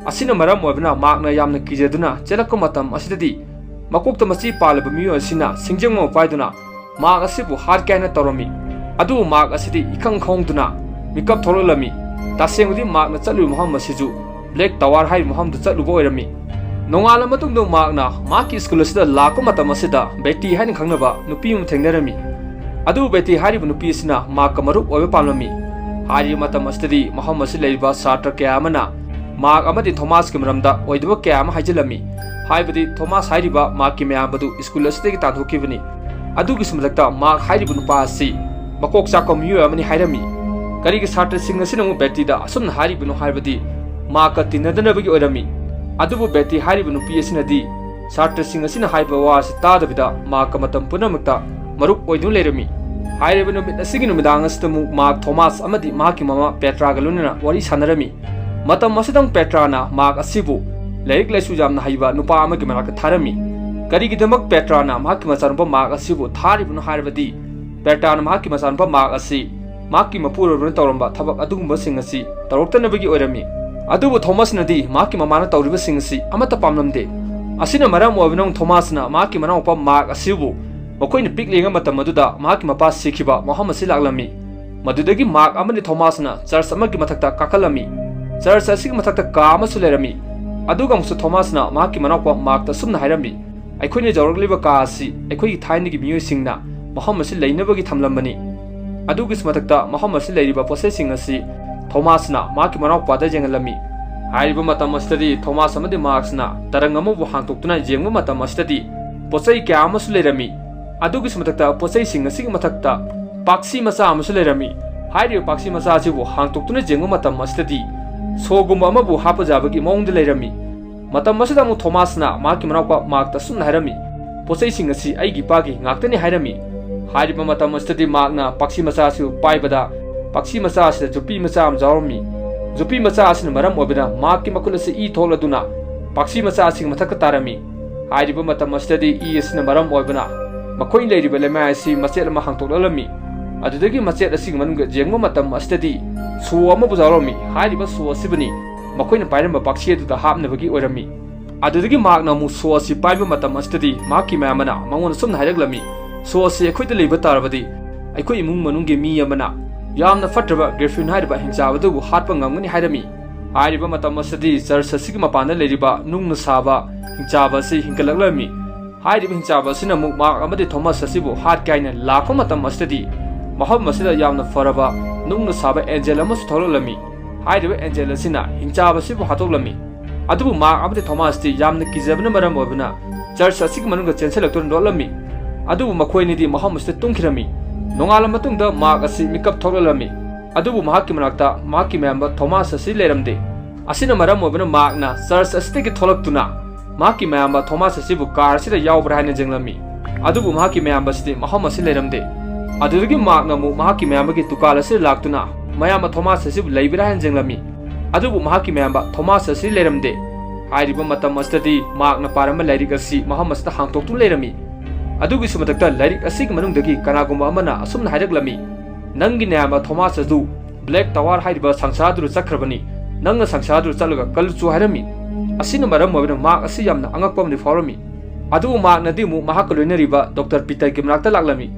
ꯑꯁꯤꯅ ꯃꯔꯝ ꯑꯣꯏꯕꯅ ꯃꯍꯥꯛꯅ ꯌꯥꯝꯅ ꯀꯤꯖꯗꯨꯅ ꯆꯦꯜꯂꯛꯄ ꯃꯇꯝ ꯑꯁꯤꯗꯗꯤ ꯃꯀꯣꯛꯇ ꯃꯆꯤ ꯄꯥꯜꯂꯕ ꯃꯤꯑꯣꯏ ꯑꯁꯤꯅ ꯁꯤꯡꯖꯪ ꯑꯃ ꯄꯥꯏꯗꯨꯅ ꯃꯍꯥꯛ ꯑꯁꯤꯕꯨ ꯍꯥꯠꯀꯦ ꯍꯥꯏꯅ ꯇꯧꯔꯝꯃꯤ꯫ ꯑꯗꯨꯕꯨ ꯃꯍꯥꯛ ꯑꯁꯤꯗꯤ ꯏꯈꯪ ꯈꯪꯍꯧꯗꯅ ꯃꯤꯀꯞ ꯊꯣꯛꯂꯛꯂꯝꯃꯤ꯫ ꯇꯁꯦꯡꯕꯗꯤ ꯃꯍꯥꯛꯅ ꯆꯠꯂꯨꯕ ꯃꯐꯝ ꯑꯁꯤꯁꯨ ꯕ꯭ꯂꯦꯛ ꯇꯋꯥꯔ ꯍꯥꯏꯔꯤꯕ ꯃꯐꯝꯗꯨ ꯆꯠꯂꯨꯕ ꯑꯣꯏꯔꯝꯃꯤ꯫ ꯅꯣꯡꯉꯥꯜꯂ ꯃꯇꯨꯡꯗ ꯃꯍꯥꯛꯅ ꯃꯍꯥꯛꯀꯤ ꯁ꯭ꯀꯨꯜ ꯑꯁꯤꯗ ꯂꯥꯛꯄ ꯃꯇꯝ ꯑꯁꯤꯗ ꯕꯦꯇꯤ ꯍꯥꯏꯅ ꯈꯪꯅꯕ ꯅꯨꯄꯤ ꯑꯃ ꯊꯦꯡꯅꯔꯝꯃꯤ꯫ ꯑꯗꯨꯕꯨ ꯕꯦꯇꯤ ꯍꯥꯏꯔꯤꯕ ꯅꯨꯄꯤ ꯑꯁꯤꯅ ꯃꯍꯥꯛꯀ ꯃꯔꯨꯞ ꯑꯣꯏꯕ ꯄꯥꯝꯂꯝꯃꯤ꯫ ꯍꯥꯏꯔꯤꯕ ꯃꯇꯝ ꯑꯁꯤꯗꯗꯤ ꯃꯐꯝ ꯑꯁꯤꯗ ꯂꯩꯔꯤꯕ ꯁꯥꯇ꯭ꯔ ꯀꯌꯥ ꯑꯃꯅ ꯃꯍꯥꯛ ꯑꯃꯗꯤ ꯊꯣꯃꯥꯁꯀꯤ ꯃꯔꯝꯗ ꯑꯣꯏꯗꯕ ꯀꯌꯥ ꯑꯃ ꯍꯥꯏꯖꯤꯜꯂꯝꯃꯤ꯫ ꯍꯥꯏꯕꯗꯤ ꯊꯣꯃꯥꯁ ꯍꯥꯏꯔꯤꯕ ꯃꯍꯥꯛꯀꯤ ꯃꯌꯥꯝꯕꯗꯨ ꯁ꯭ꯀꯨꯜ ꯑꯁꯤꯗꯒꯤ ꯇꯥꯟꯊꯣꯛꯈꯤꯕꯅꯤ꯫ ꯑꯗꯨꯒꯤꯁꯨ ꯃꯊꯛꯇ ꯃꯍꯥꯛ ꯍꯥꯏꯔꯤꯕ ꯅꯨꯄꯥ ꯑꯁꯤ ꯃꯀꯣꯛ ꯆꯥꯛꯄ ꯃꯤꯑꯣꯏ ꯑꯃꯅꯤ ꯍꯥꯏꯔꯝꯃꯤ꯫ ꯀꯔꯤꯒꯤ ꯁꯥꯇ꯭ꯔꯁꯤꯡ ꯑꯁꯤꯅ ꯑꯃꯨꯛ ꯕꯦꯇꯤꯗ ꯑꯁꯨꯝꯅ ꯍꯥꯏꯔꯤꯕꯅꯣ ꯍꯥꯏꯕꯗꯤ ꯃꯍꯥꯛꯀ ꯇꯤꯟꯅꯗꯅꯕꯒꯤ ꯑꯣꯏꯔꯝꯃꯤ꯫ ꯑꯗꯨꯕꯨ ꯕꯦꯇꯤ ꯍꯥꯏꯔꯤꯕ ꯅꯨꯄꯤ ꯑꯁꯤꯅꯗꯤ ꯁꯥꯇ꯭ꯔꯁꯤꯡ ꯑꯁꯤꯅ ꯍꯥꯏꯕ ꯋꯥ ꯑꯁꯤ ꯇꯥꯗꯕꯤꯗ ꯃꯍꯥꯛꯀ ꯃꯇꯝ ꯄꯨꯝꯅꯃꯛꯇ ꯃꯔꯨꯞ ꯑꯣꯏꯗꯨꯅ ꯂꯩꯔꯝꯃꯤ꯫ ꯍꯥꯏꯔꯤꯕ ꯅꯨꯃꯤꯠ ꯑꯁꯤꯒꯤ ꯅꯨꯃꯤꯗꯥꯡ ꯑꯁꯤꯗ ꯑꯃꯨꯛ ꯃꯍꯥꯛ ꯊꯣꯃꯥꯁ ꯑꯃꯗꯤ ꯃꯍꯥꯛꯀꯤ ꯃꯃꯥ ꯄꯦꯇ꯭ꯔꯥꯒ ꯂꯣꯏꯅꯅ ꯋꯥꯔꯤ ꯁꯥꯟꯅꯔꯝꯃꯤ꯫ ꯃꯇꯝ ꯑꯁꯤꯗ ꯑꯃꯨꯛ ꯄꯦꯇ꯭ꯔꯥꯅ ꯃꯍꯥꯛ ꯑꯁꯤꯕꯨ ꯂꯥꯏꯔꯤꯛ ꯂꯥꯏꯁꯨ ꯌꯥꯝꯅ ꯍꯩꯕ ꯅꯨꯄꯥ ꯑꯃꯒꯤ ꯃꯅꯥꯛꯇ ꯊꯥꯔꯝꯃꯤ꯫ ꯀꯔꯤꯒꯤꯗꯃꯛ ꯄꯦꯇ꯭ꯔꯥꯅ ꯃꯍꯥꯛꯀꯤ ꯃꯆꯥꯅꯨꯄꯥ ꯃꯍꯥꯛ ꯑꯁꯤꯕꯨ ꯊꯥꯔꯤꯕꯅꯣ ꯍꯥꯏꯔꯕꯗꯤ ꯄꯦꯇ꯭ꯔꯥꯅ ꯃꯍꯥꯛꯀꯤ ꯃꯆꯥꯅꯨꯄꯥ ꯃꯍꯥꯛ ꯑꯁꯤ ꯃꯍꯥꯛꯀꯤ ꯃꯄꯨꯔꯣꯏꯕꯅ ꯇꯧꯔꯝꯕ ꯊꯕꯛ ꯑꯗꯨꯒꯨꯝꯕꯁꯤꯡ ꯑꯁꯤ ꯇꯧꯔꯛꯇꯅꯕꯒꯤ ꯑꯣꯏꯔꯝꯃꯤ꯫ ꯑꯗꯨꯕꯨ ꯊꯣꯃꯥꯁꯅꯗꯤ ꯃꯍꯥꯛꯀꯤ ꯃꯃꯥꯅ ꯇꯧꯔꯤꯕꯁꯤꯡ ꯑꯁꯤ ꯑꯃꯠꯇ ꯄꯥꯝꯂꯝꯗꯦ꯫ ꯑꯁꯤꯅ ꯃꯔꯝ ꯑꯣꯏꯕꯅ ꯊꯣꯃꯥꯁꯅ ꯃꯍꯥꯛꯀꯤ ꯃꯅꯥꯎꯄꯥ ꯃꯥꯔꯛ ꯑꯁꯤꯕꯨ ꯃꯈꯣꯏꯅ ꯄꯤꯛꯂꯤꯉꯩ ꯃꯇꯝ ꯑꯗꯨꯗ ꯃꯍꯥꯛꯀꯤ ꯃꯄꯥ ꯁꯤꯈꯤꯕ ꯋꯥꯐꯝ ꯑꯁꯤ ꯂꯥꯛꯂꯝꯃꯤ꯫ ꯃꯗꯨꯗꯒꯤ ꯃꯥꯔꯛ ꯑꯃꯗꯤ ꯊꯣꯃꯥꯁꯅ ꯆꯔꯆ ꯑꯃꯒꯤ ꯃꯊꯛꯇ ꯀꯥꯈꯠꯂꯝꯃꯤ꯫ ꯆꯔꯆ ꯑꯁꯤꯒꯤ ꯃꯊꯛꯇ ꯀꯥ ꯑꯃꯁꯨ ꯂꯩꯔꯝꯃꯤ꯫ ꯑꯗꯨꯒ ꯑꯃꯨꯛꯁꯨ ꯊꯣꯃꯥꯁꯅ ꯃꯍꯥꯛꯀꯤ ꯃꯅꯥꯎꯄꯥ ꯃꯥꯔꯛꯇ ꯑꯁꯨꯝꯅ ꯍꯥꯏꯔꯝꯃꯤ, "ꯑꯩꯈꯣꯏꯅ ꯌꯧꯔꯛꯂꯤꯕ ꯀꯥ ꯑꯁꯤ ꯑꯩꯈꯣꯏꯒꯤ ꯊꯥꯏꯅꯒꯤ ꯃꯤꯑꯣꯏꯁꯤꯡꯅ ꯃꯐꯝ ꯑꯁꯤ ꯂꯩꯅꯕꯒꯤ ꯊꯝꯂꯝꯕꯅꯤ꯫" ꯑꯗꯨꯒꯤꯁꯨ ꯃꯊꯛꯇ ꯃꯐꯝ ꯑꯁꯤ ꯂꯩꯔꯤꯕ ꯄꯣꯠꯆꯩꯁꯤꯡ ꯑꯁꯤ ꯊꯣꯃꯥꯁꯅ ꯃꯍꯥꯛꯀꯤ ꯃꯅꯥꯎꯄꯥꯗ ꯌꯦꯡꯍꯜꯂꯝꯃꯤ꯫ ꯍꯥꯏꯔꯤꯕ ꯃꯇꯝ ꯑꯁꯤꯗꯗꯤ ꯊꯣꯃꯥꯁ ꯑꯃꯗꯤ ꯃꯥꯔꯛꯁꯅ ꯇꯔꯪ ꯑꯃꯕꯨ ꯍꯥꯡꯇꯣꯛꯇꯨꯅ ꯌꯦꯡꯕ ꯃꯇꯝ ꯑꯁꯤꯗꯗꯤ ꯄꯣꯠꯆꯩ ꯀꯌꯥ ꯑꯃꯁꯨ ꯂꯩꯔꯝꯃꯤ꯫ ꯑꯗꯨꯒꯤꯁꯨ ꯃꯊꯛꯇ ꯄꯣꯠꯆꯩꯁꯤꯡ ꯑꯁꯤꯒꯤ ꯃꯊꯛꯇ ꯄꯥꯛꯁꯤ ꯃꯆꯥ ꯑꯃꯁꯨ ꯂꯩꯔꯝꯃꯤ꯫ ꯍꯥꯏꯔꯤꯕ ꯄꯥꯛꯁꯤ ꯃꯆꯥ ꯑꯁꯤꯕꯨ ꯍꯥꯡꯇꯣꯛꯇꯨꯅ ꯌꯦꯡꯕ ꯃꯇꯝ ꯑꯁꯤꯗꯗꯤ ꯁꯣꯒꯨꯝꯕ ꯑꯃꯕꯨ ꯍꯥꯞꯄ ꯌꯥꯕꯒꯤ ꯃꯑꯣꯡꯗ ꯂꯩꯔꯝꯃꯤ꯫ ꯃꯇꯝ ꯑꯁꯤꯗ ꯑꯃꯨꯛ ꯊꯣꯃꯥꯁꯅ ꯃꯍꯥꯛꯀꯤ ꯃꯅꯥꯎꯄꯥ ꯃꯥꯔꯛꯇ ꯑꯁꯨꯝꯅ ꯍꯥꯏꯔꯝꯃꯤ, "ꯄꯣꯠꯆꯩꯁꯤꯡ ꯑꯁꯤ ꯑꯩꯒꯤ ꯏꯄꯥꯒꯤ ꯉꯥꯛꯇꯅꯤ" ꯍꯥꯏꯔꯝꯃꯤ꯫ ꯍꯥꯏꯔꯤꯕ ꯃꯇꯝ ꯑꯁꯤꯗꯗꯤ ꯃꯥꯔꯛꯅ ꯄꯥꯛꯁꯤ ꯃꯆꯥ ꯑꯁꯤꯕꯨ ꯄꯥꯏꯕꯗ ꯄꯥꯛꯁꯤ ꯃꯆꯥ ꯑꯁꯤꯗ ꯌꯣꯠꯄꯤ ꯃꯆꯥ ꯑꯃ ꯌꯥꯎꯔꯝꯃꯤ꯫ ꯌꯣꯠꯄꯤ ꯃꯆꯥ ꯑꯁꯤꯅ ꯃꯔꯝ ꯑꯣꯏꯕꯅ ꯃꯥꯔꯛꯀꯤ ꯃꯈꯨꯠ ꯑꯁꯤ ꯏ ꯊꯣꯛꯂꯗꯨꯅ ꯄꯥꯛꯁꯤ ꯃꯆꯥꯁꯤꯡ ꯃꯊꯛꯇ ꯇꯥꯔꯝꯃꯤ꯫ ꯍꯥꯏꯔꯤꯕ ꯃꯇꯝ ꯑꯁꯤꯗꯗꯤ ꯏ ꯑꯁꯤꯅ ꯃꯔꯝ ꯑꯣꯏꯕꯅ ꯃꯈꯣꯏꯅ ꯂꯩꯔꯤꯕ ꯂꯩꯃꯥꯏ ꯑꯁꯤ ꯃꯆꯦꯠ ꯑꯃ ꯍꯥꯡꯇꯣꯛꯂꯛꯂꯝꯃꯤ꯫ ꯑꯗꯨꯗꯒꯤ ꯃꯆꯦꯠ ꯑꯁꯤꯒꯤ ꯃꯅꯨꯡꯗ ꯌꯦꯡꯕ ꯃꯇꯝ ꯑꯁꯤꯗꯗꯤ ꯁꯣ ꯑꯃꯕꯨ ꯌꯥꯎꯔꯝꯃꯤ꯫ ꯍꯥꯏꯔꯤꯕ ꯁꯣ ꯑꯁꯤꯕꯨꯅꯤ ꯃꯈꯣꯏꯅ ꯄꯥꯏꯔꯝꯕ ꯄꯥꯛꯁꯤ ꯑꯗꯨꯗ ꯍꯥꯞꯅꯕꯒꯤ ꯑꯣꯏꯔꯝꯃꯤ꯫ ꯑꯗꯨꯗꯒꯤ ꯃꯍꯥꯛꯅ ꯑꯃꯨꯛ ꯁꯣ ꯑꯁꯤ ꯄꯥꯏꯕ ꯃꯇꯝ ꯑꯁꯤꯗꯗꯤ ꯃꯍꯥꯛꯀꯤ ꯃꯌꯥꯝꯕꯅ ꯃꯉꯣꯟꯗ ꯁꯨꯝꯅ ꯍꯥꯏꯔꯛꯂꯝꯃꯤ, "ꯁꯣ ꯑꯁꯤ ꯑꯩꯈꯣꯏꯗ ꯂꯩꯕ ꯇꯥꯔꯕꯗꯤ ꯑꯩꯈꯣꯏ ꯏꯃꯨꯡ ꯃꯅꯨꯡꯒꯤ ꯃꯤ ꯑꯃꯅ ꯌꯥꯝꯅ ꯐꯠꯇ꯭ꯔꯕ ꯒ꯭ꯔꯤꯐꯤꯟ ꯍꯥꯏꯔꯤꯕ ꯍꯤꯡꯆꯥꯕ ꯑꯗꯨꯕꯨ ꯍꯥꯠꯄ ꯉꯝꯒꯅꯤ" ꯍꯥꯏꯔꯝꯃꯤ꯫ ꯍꯥꯏꯔꯤꯕ ꯃꯇꯝ ꯑꯁꯤꯗꯗꯤ ꯆꯔꯆ ꯑꯁꯤꯒꯤ ꯃꯄꯥꯟꯗ ꯂꯩꯔꯤꯕ ꯅꯨꯡꯅ ꯁꯥꯕ ꯍꯤꯡꯆꯥꯕ ꯑꯁꯤ ꯍꯤꯡꯒꯠꯂꯛꯂꯝꯃꯤ꯫ ꯍꯥꯏꯔꯤꯕ ꯍꯤꯡꯆꯥꯕ ꯑꯁꯤꯅ ꯑꯃꯨꯛ ꯃꯍꯥꯛ ꯑꯃꯗꯤ ꯊꯣꯃꯥꯁ ꯑꯁꯤꯕꯨ ꯍꯥꯠꯀꯦ ꯍꯥꯏꯅ ꯂꯥꯛꯄ ꯃꯇꯝ ꯑꯁꯤꯗꯗꯤ ꯃꯐꯝ ꯑꯁꯤꯗ ꯌꯥꯝꯅ ꯐꯔꯕ ꯅꯨꯡꯅ ꯁꯥꯕ ꯑꯦꯟꯖꯦꯜ ꯑꯃꯁꯨ ꯊꯣꯛꯂꯛꯂꯝꯃꯤ꯫ ꯍꯥꯏꯔꯤꯕ ꯑꯦꯟꯖꯦꯜ ꯑꯁꯤꯅ ꯍꯤꯡꯆꯥꯕ ꯑꯁꯤꯕꯨ ꯍꯥꯠꯇꯣꯛꯂꯝꯃꯤ꯫ ꯑꯗꯨꯕꯨ ꯃꯍꯥꯛ ꯑꯃꯗꯤ ꯊꯣꯃꯥꯁꯇꯤ ꯌꯥꯝꯅ ꯀꯤꯖꯕꯅ ꯃꯔꯝ ꯑꯣꯏꯕꯅ ꯆꯔꯆ ꯑꯁꯤꯒꯤ ꯃꯅꯨꯡꯗ ꯆꯦꯟꯁꯤꯜꯂꯛꯇꯨꯅ ꯂꯣꯠꯂꯝꯃꯤ꯫ ꯑꯗꯨꯕꯨ ꯃꯈꯣꯏ ꯑꯅꯤꯗꯤ ꯃꯐꯝ ꯑꯁꯤꯗ ꯇꯨꯝꯈꯤꯔꯝꯃꯤ꯫ ꯅꯣꯡꯉꯥꯜꯂ ꯃꯇꯨꯡꯗ ꯃꯍꯥꯛ ꯑꯁꯤ ꯃꯤꯀꯞ ꯊꯣꯛꯂꯛꯂꯝꯃꯤ꯫ ꯑꯗꯨꯕꯨ ꯃꯍꯥꯛꯀꯤ ꯃꯅꯥꯛꯇ ꯃꯍꯥꯛꯀꯤ ꯃꯌꯥꯝꯕ ꯊꯣꯃꯥꯁ ꯑꯁꯤ ꯂꯩꯔꯝꯗꯦ꯫ ꯑꯁꯤꯅ ꯃꯔꯝ ꯑꯣꯏꯕꯅ ꯃꯍꯥꯛꯅ ꯆꯔꯆ ꯑꯁꯤꯗꯒꯤ ꯊꯣꯛꯂꯛꯇꯨꯅ ꯃꯍꯥꯛꯀꯤ ꯃꯌꯥꯝꯕ ꯊꯣꯃꯥꯁ ꯑꯁꯤꯕꯨ ꯀꯥꯔ ꯑꯁꯤꯗ ꯌꯥꯎꯕ꯭ꯔꯥ ꯍꯥꯏꯅ ꯌꯦꯡꯂꯝꯃꯤ꯫ ꯑꯗꯨꯕꯨ ꯃꯍꯥꯛꯀꯤ ꯃꯌꯥꯝꯕ ꯑꯁꯤꯗꯤ ꯃꯐꯝ ꯑꯁꯤꯗ ꯂꯩꯔꯝꯗꯦ꯫ ꯑꯗꯨꯗꯒꯤ ꯃꯍꯥꯛꯅ ꯑꯃꯨꯛ ꯃꯍꯥꯛꯀꯤ ꯃꯌꯥꯝꯕꯒꯤ ꯗꯨꯀꯥꯟ ꯑꯁꯤꯗ ꯂꯥꯛꯇꯨꯅ ꯃꯌꯥꯝꯕ ꯊꯣꯃꯥꯁ ꯑꯁꯤꯕꯨ ꯂꯩꯕ꯭ꯔꯥ ꯍꯥꯏꯅ ꯌꯦꯡꯂꯝꯃꯤ꯫ ꯑꯗꯨꯕꯨ ꯃꯍꯥꯛꯀꯤ ꯃꯌꯥꯝꯕ ꯊꯣꯃꯥꯁ ꯑꯁꯤ ꯂꯩꯔꯝꯗꯦ꯫ ꯍꯥꯏꯔꯤꯕ ꯃꯇꯝ ꯑꯁꯤꯗꯗꯤ ꯃꯍꯥꯛꯅ ꯄꯥꯔꯝꯕ ꯂꯥꯏꯔꯤꯛ ꯑꯁꯤ ꯃꯐꯝ ꯑꯁꯤꯗ ꯍꯥꯡꯇꯣꯛꯇꯨꯅ ꯂꯩꯔꯝꯃꯤ꯫ ꯑꯗꯨꯒꯤꯁꯨ ꯃꯊꯛꯇ ꯂꯥꯏꯔꯤꯛ ꯑꯁꯤꯒꯤ ꯃꯅꯨꯡꯗꯒꯤ ꯀꯅꯥꯒꯨꯝꯕ ꯑꯃꯅ ꯑꯁꯨꯝꯅ ꯍꯥꯏꯔꯛꯂꯝꯃꯤ, "ꯅꯪꯒꯤ ꯅꯌꯥꯝꯕ ꯊꯣꯃꯥꯁ ꯑꯗꯨ ꯕ꯭ꯂꯦꯛ ꯇꯋꯥꯔ ꯍꯥꯏꯔꯤꯕ ꯁꯪꯁꯥꯔꯗꯨꯗ ꯆꯠꯈ꯭ꯔꯕꯅꯤ꯫ ꯅꯪꯅ ꯁꯪꯁꯥꯔꯗꯨꯗ ꯆꯠꯂꯒ ꯀꯜꯂꯨꯆꯣ" ꯍꯥꯏꯔꯝꯃꯤ꯫ ꯑꯁꯤꯅ ꯃꯔꯝ ꯑꯣꯏꯗꯨꯅ ꯃꯍꯥꯛ ꯑꯁꯤ ꯌꯥꯝꯅ ꯑꯉꯛꯄ ꯑꯃꯗꯤ ꯐꯥꯎꯔꯝꯃꯤ꯫ ꯑꯗꯨꯕꯨ ꯃꯍꯥꯛꯅꯗꯤ ꯑꯃꯨꯛ ꯃꯍꯥꯛꯀ ꯂꯣꯏꯅꯔꯤꯕ ꯗꯣꯛꯇꯔ ꯄꯤꯇꯔꯒꯤ ꯃꯅꯥꯛꯇ ꯂꯥꯛꯂꯝꯃꯤ꯫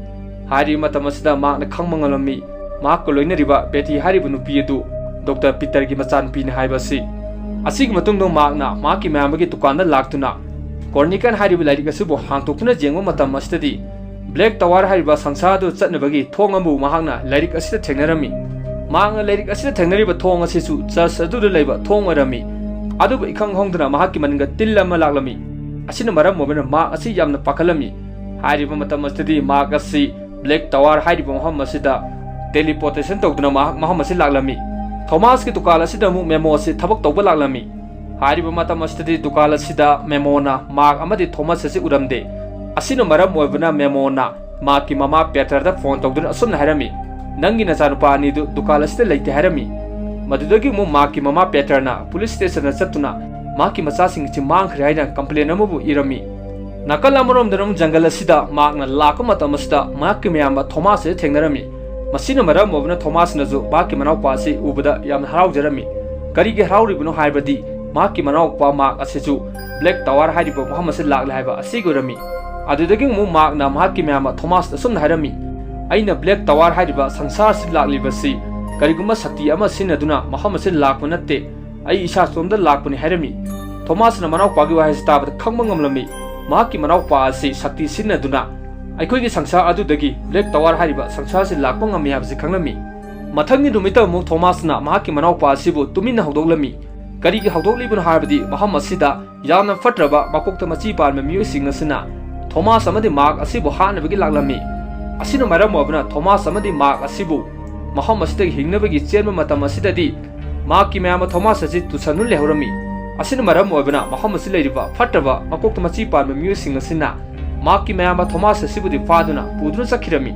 ꯍꯥꯏꯔꯤꯕ ꯃꯇꯝ ꯑꯁꯤꯗ ꯃꯍꯥꯛꯅ ꯈꯪꯕ ꯉꯝꯂꯝꯃꯤ꯫ ꯃꯍꯥꯛꯀ ꯂꯣꯏꯅꯔꯤꯕ ꯕꯦꯇꯤ ꯍꯥꯏꯔꯤꯕ ꯅꯨꯄꯤ ꯑꯗꯨ ꯗꯣꯛꯇꯔ ꯄꯤꯇꯔꯒꯤ ꯃꯆꯥꯅꯨꯄꯤꯅꯤ ꯍꯥꯏꯕ ꯑꯁꯤ꯫ ꯑꯁꯤꯒꯤ ꯃꯇꯨꯡꯗ ꯃꯍꯥꯛꯅ ꯃꯍꯥꯛꯀꯤ ꯃꯌꯥꯝꯕꯒꯤ ꯗꯨꯀꯥꯟꯗ ꯂꯥꯛꯇꯨꯅ ꯀꯣꯔꯅꯤꯀꯟ ꯍꯥꯏꯔꯤꯕ ꯂꯥꯏꯔꯤꯛ ꯑꯁꯤꯕꯨ ꯍꯥꯡꯗꯣꯛꯇꯨꯅ ꯌꯦꯡꯕ ꯃꯇꯝ ꯑꯁꯤꯗꯗꯤ ꯕ꯭ꯂꯦꯛ ꯇꯋꯥꯔ ꯍꯥꯏꯔꯤꯕ ꯁꯪꯁꯥꯔꯗꯨ ꯆꯠꯅꯕꯒꯤ ꯊꯣꯡ ꯑꯃꯕꯨ ꯃꯍꯥꯛꯅ ꯂꯥꯏꯔꯤꯛ ꯑꯁꯤꯗ ꯊꯦꯡꯅꯔꯝꯃꯤ꯫ ꯃꯍꯥꯛꯅ ꯂꯥꯏꯔꯤꯛ ꯑꯁꯤꯗ ꯊꯦꯡꯅꯔꯤꯕ ꯊꯣꯡ ꯑꯁꯤꯁꯨ ꯆꯔꯆ ꯑꯗꯨꯗ ꯂꯩꯕ ꯊꯣꯡ ꯑꯣꯏꯔꯝꯃꯤ꯫ ꯑꯗꯨꯕꯨ ꯏꯈꯪ ꯈꯪꯗꯅ ꯃꯍꯥꯛꯀꯤ ꯃꯅꯤꯡꯗ ꯇꯤꯜ ꯑꯃ ꯂꯥꯛꯂꯝꯃꯤ꯫ ꯑꯁꯤꯅ ꯃꯔꯝ ꯑꯣꯏꯗꯨꯅ ꯃꯍꯥꯛ ꯑꯁꯤ ꯌꯥꯝꯅ ꯄꯥꯈꯠꯂꯝꯃꯤ꯫ ꯍꯥꯏꯔꯤꯕ ꯃꯇꯝ ꯑꯁꯤꯗꯗꯤ ꯃꯍꯥꯛ ꯑꯁꯤ ꯕ꯭ꯂꯦꯛ ꯇꯋꯥꯔ ꯍꯥꯏꯔꯤꯕ ꯃꯐꯝ ꯑꯁꯤꯗ ꯇꯦꯂꯤꯄꯣꯔꯇꯦꯁꯟ ꯇꯧꯗꯨꯅ ꯃꯍꯥꯛ ꯃꯐꯝ ꯑꯁꯤ ꯂꯥꯛꯂꯝꯃꯤ꯫ ꯊꯣꯃꯥꯁꯀꯤ ꯗꯨꯀꯥꯟ ꯑꯁꯤꯗ ꯑꯃꯨꯛ ꯃꯦꯃꯣ ꯑꯁꯤ ꯊꯕꯛ ꯇꯧꯕ ꯂꯥꯛꯂꯝꯃꯤ꯫ ꯍꯥꯏꯔꯤꯕ ꯃꯇꯝ ꯑꯁꯤꯗꯗꯤ ꯗꯨꯀꯥꯟ ꯑꯁꯤꯗ ꯃꯦꯃꯣꯅ ꯃꯍꯥꯛ ꯑꯃꯗꯤ ꯊꯣꯃꯥꯁ ꯑꯁꯤ ꯎꯔꯝꯗꯦ꯫ ꯑꯁꯤꯅ ꯃꯔꯝ ꯑꯣꯏꯕꯅ ꯃꯦꯃꯣꯅ ꯃꯍꯥꯛꯀꯤ ꯃꯃꯥ ꯄꯦꯇꯔꯗ ꯐꯣꯟ ꯇꯧꯗꯨꯅ ꯑꯁꯨꯝꯅ ꯍꯥꯏꯔꯝꯃꯤ, "ꯅꯪꯒꯤ ꯅꯆꯥꯅꯨꯄꯥ ꯑꯅꯤꯗꯨ ꯗꯨꯀꯥꯟ ꯑꯁꯤꯗ ꯂꯩꯇꯦ" ꯍꯥꯏꯔꯝꯃꯤ꯫ ꯃꯗꯨꯗꯒꯤ ꯑꯃꯨꯛ ꯃꯍꯥꯛꯀꯤ ꯃꯃꯥ ꯄꯦꯇꯔꯅ ꯄꯨꯂꯤꯁ ꯁ꯭ꯇꯦꯁꯟꯗ ꯆꯠꯇꯨꯅ ꯃꯍꯥꯛꯀꯤ ꯃꯆꯥꯁꯤꯡ ꯑꯁꯤ ꯃꯥꯡꯈ꯭ꯔꯦ ꯍꯥꯏꯅ complain ꯑꯃꯕꯨ ꯏꯔꯝꯃꯤ꯫ ꯅꯥꯀꯜ ꯑꯃꯔꯣꯝꯗꯅ ꯑꯃꯨꯛ ꯖꯪꯒꯜ ꯑꯁꯤꯗ ꯃꯍꯥꯛꯅ ꯂꯥꯛꯄ ꯃꯇꯝ ꯑꯁꯤꯗ ꯃꯍꯥꯛꯀꯤ ꯃꯌꯥꯝꯕ ꯊꯣꯃꯥꯁ ꯑꯁꯤ ꯊꯦꯡꯅꯔꯝꯃꯤ꯫ ꯃꯁꯤꯅ ꯃꯔꯝ ꯑꯣꯏꯗꯨꯅ ꯊꯣꯃꯥꯁꯅꯁꯨ ꯃꯍꯥꯛꯀꯤ ꯃꯅꯥꯎꯄꯥ ꯑꯁꯤ ꯎꯕꯗ ꯌꯥꯝꯅ ꯍꯔꯥꯎꯖꯔꯝꯃꯤ꯫ ꯀꯔꯤꯒꯤ ꯍꯔꯥꯎꯔꯤꯕꯅꯣ ꯍꯥꯏꯕꯗꯤ ꯃꯍꯥꯛꯀꯤ ꯃꯅꯥꯎꯄꯥ ꯃꯥꯔꯛ ꯑꯁꯤꯁꯨ Black Tower ꯍꯥꯏꯔꯤꯕ ꯃꯐꯝ ꯑꯁꯤꯗ ꯂꯥꯛꯂꯦ ꯍꯥꯏꯕ ꯑꯁꯤꯒꯤ ꯑꯣꯏꯔꯝꯃꯤ꯫ ꯑꯗꯨꯗꯒꯤ ꯑꯃꯨꯛ ꯃꯥꯔꯛꯅ ꯃꯍꯥꯛꯀꯤ ꯃꯌꯥꯝꯕ ꯊꯣꯃꯥꯁꯇ ꯑꯁꯨꯝꯅ ꯍꯥꯏꯔꯝꯃꯤ, "ꯑꯩꯅ Black Tower ꯍꯥꯏꯔꯤꯕ ꯁꯪꯁꯥꯔꯁꯤꯗ ꯂꯥꯛꯂꯤꯕꯁꯤ ꯀꯔꯤꯒꯨꯝꯕ ꯁꯛꯇꯤ ꯑꯃ ꯁꯤꯖꯤꯟꯅꯗꯨꯅ ꯃꯐꯝ ꯑꯁꯤꯗ ꯂꯥꯛꯄ ꯅꯠꯇꯦ꯫ ꯑꯩ ꯏꯁꯥ ꯏꯇꯣꯝꯇ ꯂꯥꯛꯄꯅꯤ" ꯍꯥꯏꯔꯝꯃꯤ꯫ ꯊꯣꯃꯥꯁꯅ ꯃꯅꯥꯎꯄꯥꯒꯤ ꯋꯥꯍꯩꯁꯤ ꯇꯥꯕꯗ ꯈꯪꯕ ꯉꯝꯂꯝꯃꯤ꯫ ꯃꯍꯥꯛꯀꯤ ꯃꯅꯥꯎꯄꯥ ꯑꯁꯤ ꯁꯛꯇꯤ ꯁꯤꯖꯤꯟꯅꯗꯨꯅ ꯑꯩꯈꯣꯏꯒꯤ ꯁꯪꯁꯥꯔ ꯑꯗꯨꯗꯒꯤ Black Tower ꯍꯥꯏꯔꯤꯕ ꯁꯪꯁꯥꯔꯁꯤ ꯂꯥꯛꯄ ꯉꯝꯃꯤ ꯍꯥꯏꯕꯁꯤ ꯈꯪꯂꯝꯃꯤ꯫ ꯃꯊꯪꯒꯤ ꯅꯨꯃꯤꯠꯇ ꯑꯃꯨꯛ ꯊꯣꯃꯥꯁꯅ ꯃꯍꯥꯛꯀꯤ ꯃꯅꯥꯎꯄꯥ ꯑꯁꯤꯕꯨ ꯇꯨꯃꯤꯟꯅ ꯍꯧꯗꯣꯛꯂꯝꯃꯤ꯫ ꯀꯔꯤꯒꯤ ꯍꯧꯗꯣꯛꯂꯤꯕꯅꯣ ꯍꯥꯏꯕꯗꯤ ꯃꯐꯝ ꯑꯁꯤꯗ ꯌꯥꯝꯅ ꯐꯠꯇ꯭ꯔꯕ ꯃꯀꯣꯛꯇ ꯃꯆꯤ ꯄꯥꯟꯕ ꯃꯤꯑꯣꯏꯁꯤꯡ ꯑꯁꯤꯅ ꯊꯣꯃꯥꯁ ꯑꯃꯗꯤ ꯃꯥꯔꯛ ꯑꯁꯤꯕꯨ ꯍꯥꯠꯅꯕꯒꯤ ꯂꯥꯛꯂꯝꯃꯤ꯫ ꯑꯁꯤꯅ ꯃꯔꯝ ꯑꯣꯏꯕꯅ ꯊꯣꯃꯥꯁ ꯑꯃꯗꯤ ꯃꯥꯔꯛ ꯑꯁꯤꯕꯨ ꯃꯐꯝ ꯑꯁꯤꯗꯒꯤ ꯍꯤꯡꯅꯕꯒꯤ ꯆꯦꯟꯕ ꯃꯇꯝ ꯑꯁꯤꯗꯗꯤ ꯃꯍꯥꯛꯀꯤ ꯃꯌꯥꯝꯕ ꯊꯣꯃꯥꯁ ꯑꯁꯤ ꯇꯨꯁꯟꯗꯨꯅ ꯂꯩꯍꯧꯔꯝꯃꯤ꯫ ꯑꯁꯤꯅ ꯃꯔꯝ ꯑꯣꯏꯕꯅ ꯃꯐꯝ ꯑꯁꯤ ꯂꯩꯔꯤꯕ ꯐꯠꯇ꯭ꯔꯕ ꯃꯀꯣꯛꯇ ꯃꯆꯤ ꯄꯥꯟꯕ ꯃꯤꯑꯣꯏꯁꯤꯡ ꯑꯁꯤꯅ ꯃꯍꯥꯛꯀꯤ ꯃꯌꯥꯝꯕ ꯊꯣꯃꯥꯁ ꯑꯁꯤꯕꯨꯗꯤ ꯐꯥꯗꯨꯅ ꯄꯨꯗꯨꯅ ꯆꯠꯈꯤꯔꯝꯃꯤ꯫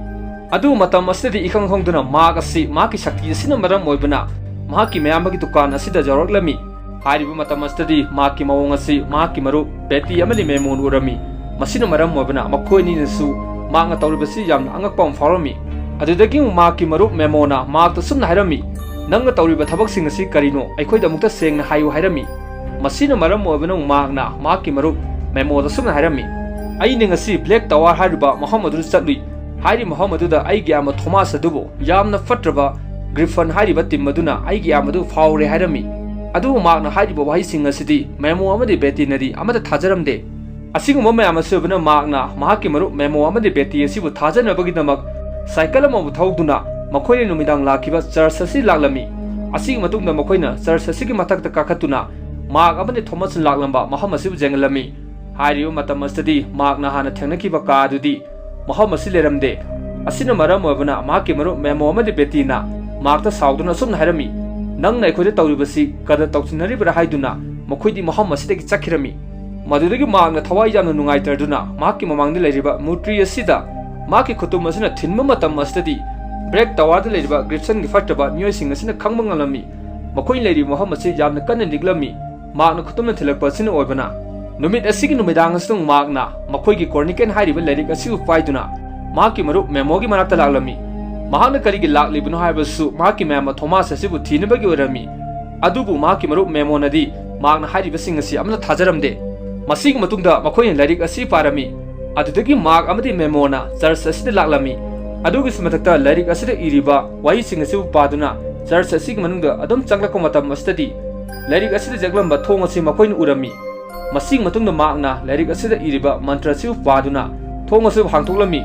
ꯑꯗꯨꯕꯨ ꯃꯇꯝ ꯑꯁꯤꯗꯗꯤ ꯏꯈꯪ ꯈꯪꯗꯨꯅ ꯃꯥꯔꯛ ꯑꯁꯤ ꯃꯍꯥꯛꯀꯤ ꯁꯛꯇꯤ ꯑꯁꯤꯅ ꯃꯔꯝ ꯑꯣꯏꯕꯅ ꯃꯍꯥꯛꯀꯤ ꯃꯌꯥꯝꯕꯒꯤ ꯗꯨꯀꯥꯟ ꯑꯁꯤꯗ ꯌꯧꯔꯛꯂꯝꯃꯤ꯫ ꯍꯥꯏꯔꯤꯕ ꯃꯇꯝ ꯑꯁꯤꯗꯗꯤ ꯃꯍꯥꯛꯀꯤ ꯃꯑꯣꯡ ꯑꯁꯤ ꯃꯍꯥꯛꯀꯤ ꯃꯔꯨꯞ ꯕꯦꯇꯤ ꯑꯃꯗꯤ ꯃꯦꯃꯣꯟ ꯎꯔꯝꯃꯤ꯫ ꯃꯁꯤꯅ ꯃꯔꯝ ꯑꯣꯏꯕꯅ ꯃꯈꯣꯏ ꯑꯅꯤꯅꯁꯨ ꯃꯍꯥꯛꯅ ꯇꯧꯔꯤꯕꯁꯤ ꯌꯥꯝꯅ ꯑꯉꯛꯄ ꯑꯃ ꯐꯥꯎꯔꯝꯃꯤ꯫ ꯑꯗꯨꯗꯒꯤ ꯑꯃꯨꯛ ꯃꯍꯥꯛꯀꯤ ꯃꯔꯨꯞ ꯃꯦꯃꯣꯅ ꯃꯍꯥꯛꯇ ꯁꯨꯝꯅ ꯍꯥꯏꯔꯝꯃꯤ, "ꯅꯪꯅ ꯇꯧꯔꯤꯕ ꯊꯕꯛꯁꯤꯡ ꯑꯁꯤ ꯀꯔꯤꯅꯣ? ꯑꯩꯈꯣꯏꯗ ꯑꯃꯨꯛꯇ ꯁꯦꯡꯅ ꯍꯥꯏꯌꯨ" ꯍꯥꯏꯔꯝꯃꯤ꯫ ꯃꯁꯤꯅ ꯃꯔꯝ ꯑꯣꯏꯕꯅ ꯃꯍꯥꯛꯅ ꯃꯍꯥꯛꯀꯤ ꯃꯔꯨꯞ ꯃꯦꯃꯣꯗ ꯁꯨꯝꯅ ꯍꯥꯏꯔꯝꯃꯤ, "ꯑꯩꯅ ꯉꯁꯤ ꯕ꯭ꯂꯦꯛ ꯇꯋꯥꯔ ꯍꯥꯏꯔꯤꯕ ꯃꯐꯝ ꯑꯗꯨꯗ ꯆꯠꯂꯨꯏ꯫ ꯍꯥꯏꯔꯤꯕ ꯃꯐꯝ ꯑꯗꯨꯗ ꯑꯩꯒꯤ ꯑꯌꯥꯝꯕ ꯊꯣꯃꯥꯁ ꯑꯗꯨꯕꯨ ꯌꯥꯝꯅ ꯐꯠꯇ꯭ꯔꯕ ꯒ꯭ꯔꯤꯐꯟ ꯍꯥꯏꯔꯤꯕ ꯇꯤꯝ ꯑꯗꯨꯅ ꯑꯩꯒꯤ ꯑꯌꯥꯝꯕ ꯑꯗꯨ ꯐꯥꯎꯔꯦ" ꯍꯥꯏꯔꯝꯃꯤ꯫ ꯑꯗꯨꯕꯨ ꯃꯍꯥꯛꯅ ꯍꯥꯏꯔꯤꯕ ꯋꯥꯍꯩꯁꯤꯡ ꯑꯁꯤꯗꯤ ꯃꯦꯃꯣ ꯑꯃꯗꯤ ꯕꯦꯇꯤꯅꯗꯤ ꯑꯃꯠꯇ ꯊꯥꯖꯔꯝꯗꯦ꯫ ꯑꯁꯤꯒꯨꯝꯕ ꯃꯌꯥꯝ ꯑꯁꯤ ꯑꯣꯏꯕꯅ ꯃꯍꯥꯛꯅ ꯃꯍꯥꯛꯀꯤ ꯃꯔꯨꯞ ꯃꯦꯃꯣ ꯑꯃꯗꯤ ꯕꯦꯇꯤ ꯑꯁꯤꯕꯨ ꯊꯥꯖꯅꯕꯒꯤꯗꯃꯛ ꯁꯥꯏꯀꯜ ꯑꯃꯕꯨ ꯊꯧꯗꯨꯅ ꯃꯈꯣꯏꯅ ꯅꯨꯃꯤꯗꯥꯡ ꯂꯥꯛꯈꯤꯕ ꯆꯔꯆ ꯑꯁꯤ ꯂꯥꯛꯂꯝꯃꯤ꯫ ꯑꯁꯤꯒꯤ ꯃꯇꯨꯡꯗ ꯃꯈꯣꯏꯅ ꯆꯔꯆ ꯑꯁꯤꯒꯤ ꯃꯊꯛꯇ ꯀꯥꯈꯠꯇꯨꯅ ꯃꯍꯥꯛ ꯑꯃꯗꯤ ꯊꯣꯃꯁꯅ ꯂꯥꯛꯂꯝꯕ ꯃꯐꯝ ꯑꯁꯤꯕꯨ ꯌꯦꯡꯂꯝꯃꯤ꯫ ꯍꯥꯏꯔꯤꯕ ꯃꯇꯝ ꯑꯁꯤꯗꯗꯤ ꯃꯍꯥꯛꯅ ꯍꯥꯟꯅ ꯊꯦꯡꯅꯈꯤꯕ ꯀꯥ ꯑꯗꯨꯗꯤ ꯃꯐꯝ ꯑꯁꯤ ꯂꯩꯔꯝꯗꯦ꯫ ꯑꯁꯤꯅ ꯃꯔꯝ ꯑꯣꯏꯕꯅ ꯃꯍꯥꯛꯀꯤ ꯃꯔꯨꯞ ꯃꯦꯃꯣ ꯑꯃꯗꯤ ꯕꯦꯇꯤꯅ ꯃꯍꯥꯛꯇ ꯁꯥꯎꯗꯨꯅ ꯑꯁꯨꯝꯅ ꯍꯥꯏꯔꯝꯃꯤ, "ꯅꯪꯅ ꯑꯩꯈꯣꯏꯗ ꯇꯧꯔꯤꯕꯁꯤ ꯀꯗꯔ ꯇꯧꯁꯤꯟꯅꯔꯤꯕ꯭ꯔꯥ?" ꯍꯥꯏꯗꯨꯅ ꯃꯈꯣꯏꯗꯤ ꯃꯐꯝ ꯑꯁꯤꯗꯒꯤ ꯆꯠꯈꯤꯔꯝꯃꯤ꯫ ꯃꯗꯨꯗꯒꯤ ꯃꯍꯥꯛꯅ ꯊꯋꯥꯏ ꯌꯥꯝꯅ ꯅꯨꯡꯉꯥꯏꯇꯗꯨꯅ ꯃꯍꯥꯛꯀꯤ ꯃꯃꯥꯡꯗ ꯂꯩꯔꯤꯕ ꯃꯨꯔꯇꯤ ꯑꯁꯤꯗ ꯃꯍꯥꯛꯀꯤ ꯈꯨꯇꯨꯝ ꯑꯁꯤꯅ ꯊꯤꯟꯕ ꯃꯇꯝ ꯑꯁꯤꯗꯗꯤ ꯕ꯭ꯂꯦꯛ ꯇꯋꯥꯔꯗ ꯂꯩꯔꯤꯕ ꯒ꯭ꯔꯤꯐꯟꯒꯤ ꯐꯠꯇꯕ ꯃꯤꯑꯣꯏꯁꯤꯡ ꯑꯁꯤꯅ ꯈꯪꯕ ꯉꯝꯂꯝꯃꯤ꯫ ꯃꯈꯣꯏꯅ ꯂꯩꯔꯤꯕ ꯃꯐꯝ ꯑꯁꯤ ꯌꯥꯝꯅ ꯀꯟꯅ ꯅꯤꯛꯂꯝꯃꯤ꯫ ꯃꯥꯔꯛꯅ ꯈꯨꯇꯨꯝꯅ ꯊꯤꯜꯂꯛꯄ ꯑꯁꯤꯅ ꯑꯣꯏꯕꯅ, ꯅꯨꯃꯤꯠ ꯑꯁꯤꯒꯤ ꯅꯨꯃꯤꯗꯥꯡ ꯑꯁꯤꯗ ꯃꯥꯔꯛꯅ ꯃꯈꯣꯏꯒꯤ ꯀꯣꯔꯅꯤꯀꯦꯟ ꯍꯥꯏꯔꯤꯕ ꯂꯥꯏꯔꯤꯛ ꯑꯁꯤꯕꯨ ꯄꯥꯏꯗꯨꯅ ꯃꯍꯥꯛꯀꯤ ꯃꯔꯨꯞ ꯃꯦꯃꯣꯒꯤ ꯃꯅꯥꯛꯇ ꯂꯥꯛꯂꯝꯃꯤ꯫ ꯃꯍꯥꯛꯅ ꯀꯔꯤꯒꯤ ꯂꯥꯛꯂꯤꯕꯅꯣ ꯍꯥꯏꯕꯁꯨ ꯃꯍꯥꯛꯀꯤ ꯃꯌꯥꯝꯕ ꯊꯣꯃꯥꯁ ꯑꯁꯤꯕꯨ ꯊꯤꯅꯕꯒꯤ ꯑꯣꯏꯔꯝꯃꯤ꯫ ꯑꯗꯨꯕꯨ ꯃꯍꯥꯛꯀꯤ ꯃꯔꯨꯞ ꯃꯦꯃꯣꯅꯗꯤ ꯃꯥꯔꯛꯅ ꯍꯥꯏꯔꯤꯕꯁꯤꯡ ꯑꯁꯤ ꯑꯃꯠꯇ ꯊꯥꯖꯔꯝꯗꯦ꯫ ꯃꯁꯤꯒꯤ ꯃꯇꯨꯡꯗ ꯃꯈꯣꯏꯅ ꯂꯥꯏꯔꯤꯛ ꯑꯁꯤ ꯄꯥꯔꯝꯃꯤ꯫ ꯑꯗꯨꯗꯒꯤ ꯃꯥꯔꯛ ꯑꯃꯗꯤ ꯃꯦꯃꯣꯅ ꯆꯔꯆ ꯑꯁꯤꯗ ꯂꯥꯛꯂꯝꯃꯤ꯫ ꯑꯗꯨꯒꯤꯁꯨ ꯃꯊꯛꯇ ꯂꯥꯏꯔꯤꯛ ꯑꯁꯤꯗ ꯏꯔꯤꯕ ꯋꯥꯍꯩꯁꯤꯡ ꯑꯁꯤꯕꯨ ꯄꯥꯗꯨꯅ ꯆꯔꯆ ꯑꯁꯤꯒꯤ ꯃꯅꯨꯡꯗ ꯑꯗꯨꯝ ꯆꯪꯂꯛꯄ ꯃꯇꯝ ꯑꯁꯤꯗꯗꯤ ꯂꯥꯏꯔꯤꯛ ꯑꯁꯤꯗ ꯌꯦꯛꯂꯝꯕ ꯊꯣꯡ ꯑꯁꯤ ꯃꯈꯣꯏꯅ ꯎꯔꯝꯃꯤ꯫ ꯃꯁꯤꯒꯤ ꯃꯇꯨꯡꯗ ꯃꯥꯔꯛꯅ ꯂꯥꯏꯔꯤꯛ ꯑꯁꯤꯗ ꯏꯔꯤꯕ ꯃꯟꯇ꯭ꯔ ꯑꯁꯤꯕꯨ ꯄꯥꯗꯨꯅ ꯊꯣꯡ ꯑꯁꯤꯕꯨ ꯍꯥꯡꯗꯣꯛꯂꯝꯃꯤ꯫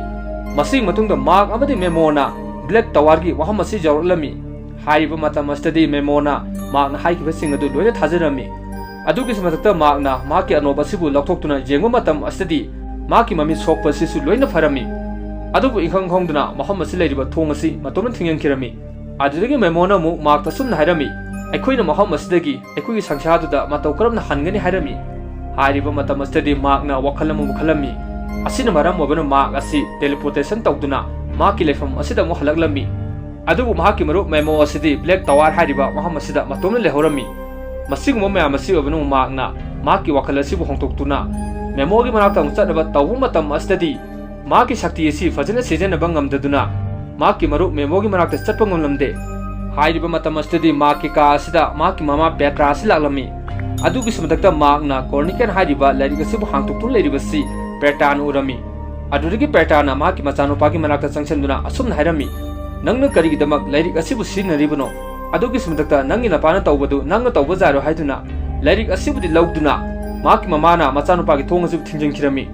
ꯃꯁꯤꯒꯤ ꯃꯇꯨꯡꯗ ꯃꯥꯔꯛ ꯑꯃꯗꯤ ꯃꯦꯃꯣꯅ ꯕ꯭ꯂꯦꯛ ꯇꯋꯥꯔꯒꯤ ꯋꯥꯐꯝ ꯑꯁꯤ ꯌꯧꯔꯛꯂꯝꯃꯤ꯫ ꯍꯥꯏꯔꯤꯕ ꯃꯇꯝ ꯑꯁꯤꯗꯗꯤ ꯃꯦꯃꯣꯅ ꯃꯥꯔꯛꯅ ꯍꯥꯏꯈꯤꯕꯁꯤꯡ ꯑꯗꯨ ꯂꯣꯏꯅ ꯊꯥꯖꯔꯝꯃꯤ꯫ ꯑꯗꯨꯒꯤꯁꯨ ꯃꯊꯛꯇ ꯃꯥꯔꯛꯅ ꯃꯍꯥꯛꯀꯤ ꯑꯅꯣꯞ ꯑꯁꯤꯕꯨ ꯂꯧꯊꯣꯛꯇꯨꯅ ꯌꯦꯡꯕ ꯃꯇꯝ ꯑꯁꯤꯗꯗꯤ ꯃꯍꯥꯛꯀꯤ ꯃꯃꯤꯠ ꯁꯣꯛꯄ ꯑꯁꯤꯁꯨ ꯂꯣꯏꯅ ꯐꯔꯝꯃꯤ꯫ ꯑꯗꯨꯕꯨ ꯏꯪꯈꯪ ꯈꯪꯗꯨꯅ ꯃꯐꯝ ꯑꯁꯤ ꯂꯩꯔꯤꯕ ꯊꯣꯡ ꯑꯁꯤ ꯃꯇꯣꯝꯅ ꯊꯤꯡꯖꯤꯟꯈꯤꯔꯝꯃꯤ꯫ ꯑꯗꯨꯗꯒꯤ ꯃꯦꯃꯣꯅ ꯑꯃꯨꯛ ꯃꯥꯔꯛꯇ ꯑꯁꯨꯝꯅ ꯍꯥꯏꯔꯝꯃꯤ, "ꯑꯩꯈꯣꯏꯅ ꯃꯐꯝ ꯑꯁꯤꯗꯒꯤ ꯑꯩꯈꯣꯏꯒꯤ ꯁꯪꯁꯥꯔꯗꯨꯗ ꯃꯇꯧ ꯀꯔꯝꯅ ꯍꯟꯒꯅꯤ?" ꯍꯥꯏꯔꯝꯃꯤ꯫ ꯍꯥꯏꯔꯤꯕ ꯃꯇꯝ ꯑꯁꯤꯗꯗꯤ ꯃꯥꯔꯛꯅ ꯋꯥꯈꯜ ꯑꯃꯕꯨ ꯈꯜꯂꯝꯃꯤ꯫ ꯑꯁꯤꯅ ꯃꯔꯝ ꯑꯣꯏꯕꯅ ꯃꯥꯔꯛ ꯑꯁꯤ ꯇꯦꯂꯤꯄꯣꯔꯇꯦꯁꯟ ꯇꯧꯗꯨꯅ ꯃꯍꯥꯛꯀꯤ ꯂꯩꯐꯝ ꯑꯁꯤꯗ ꯑꯃꯨꯛ ꯍꯜꯂꯛꯂꯝꯃꯤ꯫ ꯑꯗꯨꯕꯨ ꯃꯍꯥꯛꯀꯤ ꯃꯔꯨꯞ ꯃꯦꯃꯣ ꯑꯁꯤꯗꯤ ꯕ꯭ꯂꯦꯛ ꯇꯋꯥꯔ ꯍꯥꯏꯔꯤꯕ ꯃꯐꯝ ꯑꯁꯤꯗ ꯃꯇꯣꯝꯅ ꯂꯩꯍꯧꯔꯝꯃꯤ꯫ ꯃꯁꯤꯒꯨꯝꯕ ꯃꯌꯥꯝ ꯑꯁꯤ ꯑꯣꯏꯕꯅ ꯃꯥꯔꯛꯅ ꯃꯍꯥꯛꯀꯤ ꯋꯥꯈꯜ ꯑꯁꯤꯕꯨ ꯍꯣꯡꯗꯣꯛꯇꯨꯅ ꯃꯦꯃꯣꯒꯤ ꯃꯅꯥꯛꯇ ꯑꯃꯨꯛ ꯆꯠꯅꯕ ꯇꯧꯕ ꯃꯇꯝ ꯑꯁꯤꯗꯗꯤ ꯃꯍꯥꯛꯀꯤ ꯁꯛꯇꯤ ꯑꯁꯤ ꯐꯖꯅ ꯁꯤꯖꯤꯟꯅꯕ ꯉꯝꯗꯗꯨꯅ ꯃꯍꯥꯛꯀꯤ ꯃꯔꯨꯞ ꯃꯦꯃꯣꯒꯤ ꯃꯅꯥꯛꯇ ꯆꯠꯄ ꯉꯝꯂꯝꯗꯦ꯫ ꯍꯥꯏꯔꯤꯕ ꯃꯇꯝ ꯑꯁꯤꯗꯗꯤ ꯃꯍꯥꯛꯀꯤ ꯀꯥ ꯑꯁꯤꯗ ꯃꯍꯥꯛꯀꯤ ꯃꯃꯥ ꯄꯦꯇ꯭ꯔꯥ ꯑꯁꯤ ꯂꯥꯛꯂꯝꯃꯤ꯫ ꯑꯗꯨꯒꯤꯁꯨ ꯃꯊꯛꯇ ꯃꯍꯥꯛꯅ ꯀꯣꯔꯅꯤꯀꯦꯟ ꯍꯥꯏꯔꯤꯕ ꯂꯥꯏꯔꯤꯛ ꯑꯁꯤꯕꯨ ꯍꯥꯡꯗꯣꯛꯇꯨꯅ ꯂꯩꯔꯤꯕꯁꯤ ꯄꯦꯇ꯭ꯔꯥꯅ ꯎꯔꯝꯃꯤ꯫ ꯑꯗꯨꯗꯒꯤ ꯄꯦꯇ꯭ꯔꯥꯅ ꯃꯍꯥꯛꯀꯤ ꯃꯆꯥꯅꯨꯄꯥꯒꯤ ꯃꯅꯥꯛꯇ ꯆꯪꯁꯤꯟꯗꯨꯅ ꯑꯁꯨꯝꯅ ꯍꯥꯏꯔꯝꯃꯤ, "ꯅꯪꯅ ꯀꯔꯤꯒꯤꯗꯃꯛ ꯂꯥꯏꯔꯤꯛ ꯑꯁꯤꯕꯨ ꯁꯤꯖꯤꯟꯅꯔꯤꯕꯅꯣ? ꯑꯗꯨꯒꯤꯁꯨ ꯃꯊꯛꯇ ꯅꯪꯒꯤ ꯅꯄꯥꯅ ꯇꯧꯕꯗꯨ ꯅꯪꯅ ꯇꯧꯕ ꯌꯥꯔꯣꯏ" ꯍꯥꯏꯗꯨꯅ ꯂꯥꯏꯔꯤꯛ ꯑꯁꯤꯕꯨꯗꯤ ꯂꯧꯗꯨꯅ ꯃꯍꯥꯛꯀꯤ ꯃꯃꯥꯅ ꯃꯆꯥꯅꯨꯄꯥꯒꯤ ꯊꯣꯡ ꯑꯁꯤꯕꯨ ꯊꯤꯡꯖꯤꯟꯈꯤꯔꯝꯃꯤ꯫